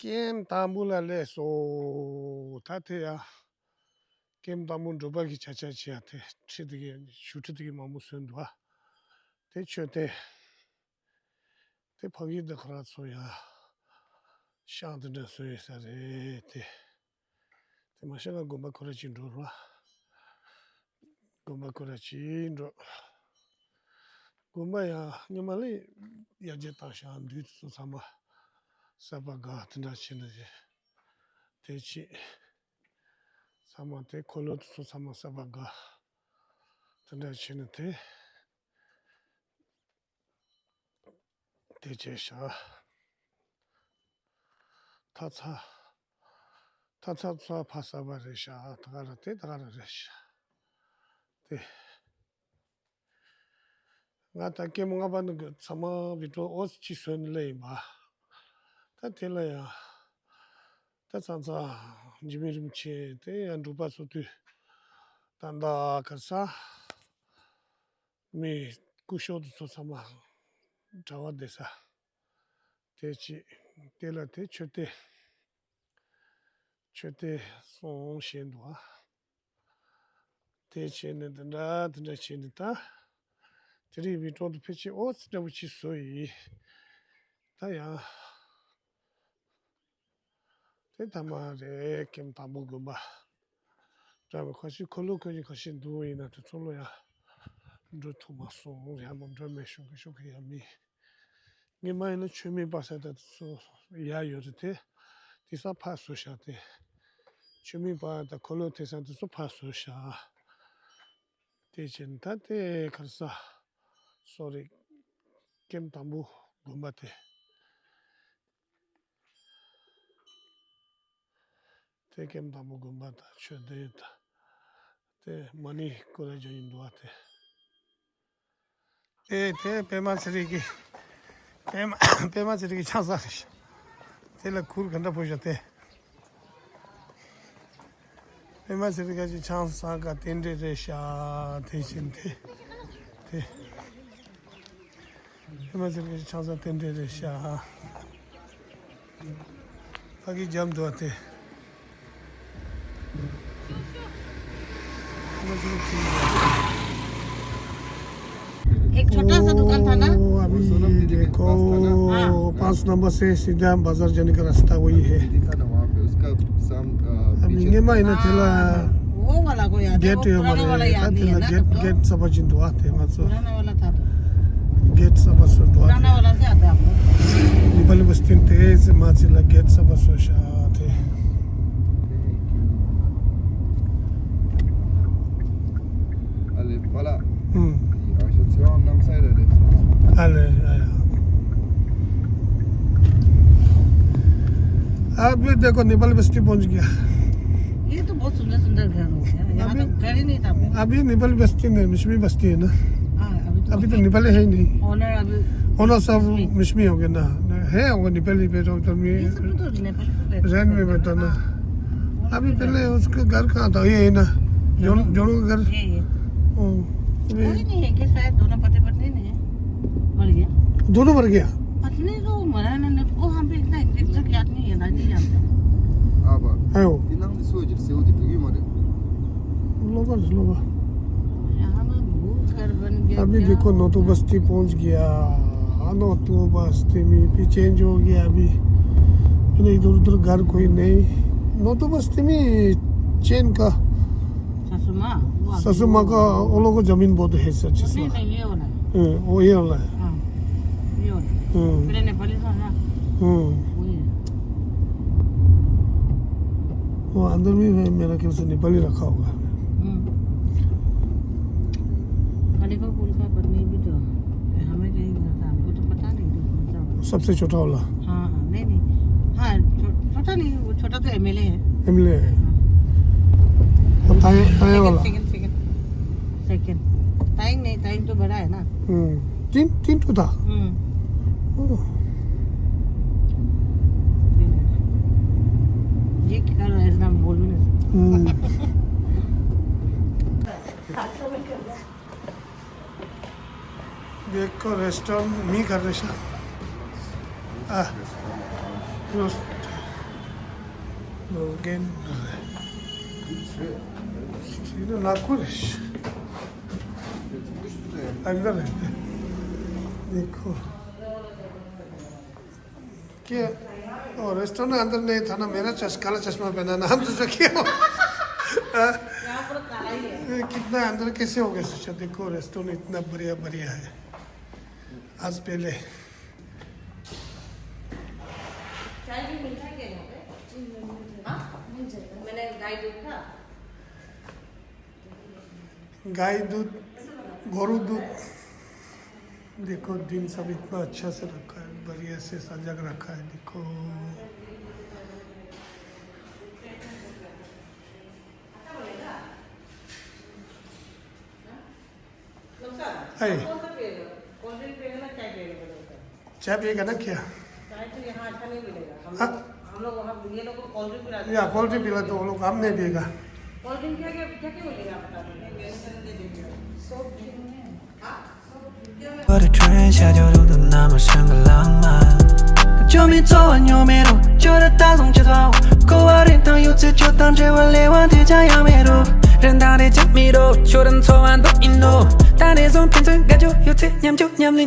ཀེམ་དང་པོ་ལ་སླེབས་སོ། ད་དེ་ཡ། ཀེམ་དང་པོ་འགྲོ་པ་གི་ཆ་ཆ་ཆེ་ཡ་དེ་ཁྲི་དེ་གི་ཞུ་ཁྲི་དེ་གི་མང་པོ་བཟོས་འདུག་ཨ། དེ་མཆོད་རྟེན། དེ་ཕ་གི་དེ་ཁོ་རང་ཚོ་ཡ། ཤང་དེ་འདྲ་བཟོས་ཡོད་ས་རེད་དེ། དེ་མ་ཤེས་ན་དགོན་པ་ཁོ་ར་ཅིག་འགྲོ་རོགས། དགོན་པ་ཁོ་ར་ཅིག་འགྲོ། དགོན་པ་ཡང་སྔོན་མ་ལས་ཡར་རྒྱས་བཏང་ཤག་འདུས་ཚོ་ཚང་མ་གསར་པ་དགའ་དེ་འདྲ་བྱས་ནས་དེ་ཆེ། ཚང་མ་དེ་འཁོར་ལོ་དེ་ཚོ་ཚང་མ་གསར་པ་དགའ་དེ་འདྲ་བྱས་ནས་དེ། དེ་བྱས་ཤག་ཐ་ཚ། ཐ་ཚ་ཚ་ཕ་ས་པ་རེད་ཤག་ད་ག་ར་དེ་ད་ག་ར་རེད་ཤག་དེ། ང་ད་ཀེམ་ལྔ་པ་ནི་ཚང་མ་བི་ཏྲོ་ཨོ་ཙི་ཅི་སོན་ལེ་ཡིན་པ། ད་དེ་ལ་ཡང་། ད་ཚང་ཚང་འཇིགས་མེད་རིན་པོ་ཆེ་དེ་ཡང་འབྲུག་པ་ཚོ་དུས། ད་ད་གར་ས། མི་སྐུ་ཞབས་དེ་ཚོ་ཚང་མ་གྲྭ་པ་བསྡད་ས། དེ་ཅི། དེ་ལ་དེ་མཆོད་རྟེན། མཆོད་རྟེན་གསུམ་བཞེངས་འདུག་ཨ། དེ་བྱས་ནས་དེ་འདྲ་དེ་འདྲ་བྱས་ནས་ད། དེ་རིང་བི་ཏྲོ་དུ་ཕལ་ཆེར་ཨོ་ཙི་འདྲ་པོ་ཅིག་བཟོ་ཡི། ད་ཡང་། དེ་ཐ་མ་རེད་ཀེམ་དང་པོ་དགོན་པ། འདྲ་བའི་ཁ་ཤས་འཁོར་ལོ་ཁ་ཤས་ཁ་ཤས་འདུག་ཡིན་ན་དེ་ཚོ་ལོ་ཡང་འགྲོ་ཐུབ་མ་སོང་ཡང་མ་འགྲོ་མེད་ཤོག་གི་ཤོག་གི་ཡང་མི། ངས་མ་ཡིན་ན་ཆོས་མིན་པ་ས་དེ་ཚོ་ཡ་ཡོད་རེད་དེ། དེ་ས་ཕར་བཟོ་བཞག་དེ། ཆོས་མིན་པ་དང་འཁོར་ལོ་དེ་ས་དེ་ཚོ་ཕར་བཟོ་བཞག་དེ་བཞིན་ད་དེ་ག་རེ་ཟ། སོ་རི། ཀེམ་དང་པོ་དགོན་པ་དེ། དེ་ཀེམ་དང་པོ་དགོན་པ་དང་མཆོད་རྟེན་དང་། དེ་མ་ཎི་སྐོར་ར་བྱ་ཡིན་འདུག་བ་དེ། དེ་དེ་པད་མ་ཚེ་རིང་གི། པད་མ་པད་མ་ཚེ་རིང་གི་ཆང་ས་རེད་ཤག་དེ་ལ་གུར་ག་འདྲ་ཕོག་ཤག་དེ། པད་མ་ཚེ་རིང་གི་ཆང་ས་ག་དེ་འདྲ་རེད་ཤག་དེ་བཞིན་དེ། དེ། པད་མ་ཚེ་རིང་གི་ཆང་ས་དེ་འདྲ་རེད་ཤག་ཕ་གི་རྒྱབ་འདུག་བ་དེ། एक छोटा सा दुकान था ना। ओ, अभी देखो, हाँ। पाँच नंबर से सीधा बाजार जाने का रास्ता वही है। अभी ये मायने थैला वो वाला को याद है, गेट वो पुराना वाला याद नहीं है ना, गेट, तब तो। गेट सफा चिंदुआ थे, मतलब। पुराना वाला था तो। गेट सफा सुदुआ थे। पुराना वाला से आता है आपको। नेपाली बस्ती थे, से माचिला गेट सफा सोशा थे। अले, voilà। हम्म। ये आशा से हम नाम साइड है। अले, आया। अभी देखो, नेपाली बस्ती पहुंच गया। ये तो बहुत सुंदर सुंदर घर हो गया। यहाँ अभी, तो घर ही नहीं था। अभी नेपाली बस्ती नहीं, मिश्मी बस्ती है ना। हाँ, अभी तो अभी तो नेपाली है ही नहीं। ओनर अभी ओनर सब मिश्मी। मिश्मी हो गए ना। है वो नेपाली पे तो, तो मैं ये सब तो नेपाली को रहते रेंट में हैं। बैठा ना। हाँ। अभी पहले उसका घर कहाँ था? ये है ना, जोन-, जोनू का घर। ये, ये। ओ, ये कोई नहीं है कि शायद दोनों पति पत्नी नहीं है, मर गया। दोनों मर गया? पत्नी तो मरा ना, ना, वो हम पे इतना एग्जैक्ट याद नहीं है ना, नहीं जानते। अब है वो। ये नाम तो सोच रहे, वो तो भी मरे। लोग, लोग। यहाँ में बहुत घर बन गया, अभी क्या देखो, होगा? नोटू बस्ती पहुंच गया। हाँ, नोटू बस्ती में भी चेंज हो गया अभी। इधर उधर घर कोई नहीं। नोटू बस्ती में चेन का सासू माँ, वो सासू माँ का, वो लोग को जमीन बहुत है सर, जिस नहीं, नहीं, ये वाला है। हम्म, वो ये वाला है। हाँ, ये वाला है। हम्म। मेरे नेपाली था ना। हम्म। वही है। वो अंदर में है, मेरा ख्याल से नेपाली रखा होगा। हम्म। खलीफा पुल का पत्नी भी तो है, हमें कहीं घर था, हमको तो पता नहीं था कौन सा वाला। सबसे छोटा वाला। हाँ, हाँ, नहीं, नहीं। हाँ, छो-, छोटा नहीं, वो छोटा तो एमएलए है। एमएलए है। हाँ। वो ताए, ताए सेकंड, वाला। Second, second. सेकंड। ताइंग नहीं, ताइंग तो बड़ा है ना। हम्म। तीन, तीन तो था। हम्म। ओह। ये क्या कर रहा है, इतना बोल भी नहीं सकता। हम्म। देखो, रेस्टोरेंट मी कर रहे हैं। आ, रोस्ट। लोगेन। ठीक है, लाखों रेश। अंदर है। देखो। क्या? ओ, रेस्टोरेंट अंदर नहीं था ना, मेरा चश-, काला चश्मा पहना ना, हम तो जो किया। हाँ? यहाँ पर काला ही है। ये कितना अंदर कैसे हो गया सोचा, देखो रेस्टोरेंट इतना बढ़िया, बढ़िया है। आज पहले। चाय भी मिलता है क्या यहाँ पे? हाँ? मैंने गाय दूध था। गाय दूध, गोरू दूध। देखो, टिन सब इतना अच्छा से रखा है, बढ़िया से सजा के रखा है, देखो। है। चाय पिएगा ना क्या? चाय तो यहाँ अच्छा नहीं मिलेगा। हम हाँ? लोग, हम लोग वहाँ, ये लोग को कोल्ड ड्रिंक पिलाते हैं। या, कोल्ड ड्रिंक पिलाते हैं वो लोग, हम नहीं पिएगा। कोल्ड ड्रिंक क्या, क्या, क्या, क्या मिलेगा आप बता दो, मैं मेरे से दे देती हूँ। सॉफ्ट ड्रिंक में। हाँ? सॉफ्ट ड्रिंक क्या मैं 我的唇下就堵得那么像个浪漫。就没昨晚又没路，就得打从起头。过完天堂又吃就当这碗泪碗天将要没路。人当得讲没路，就等昨晚都一路。但那种天真感觉有这样就让你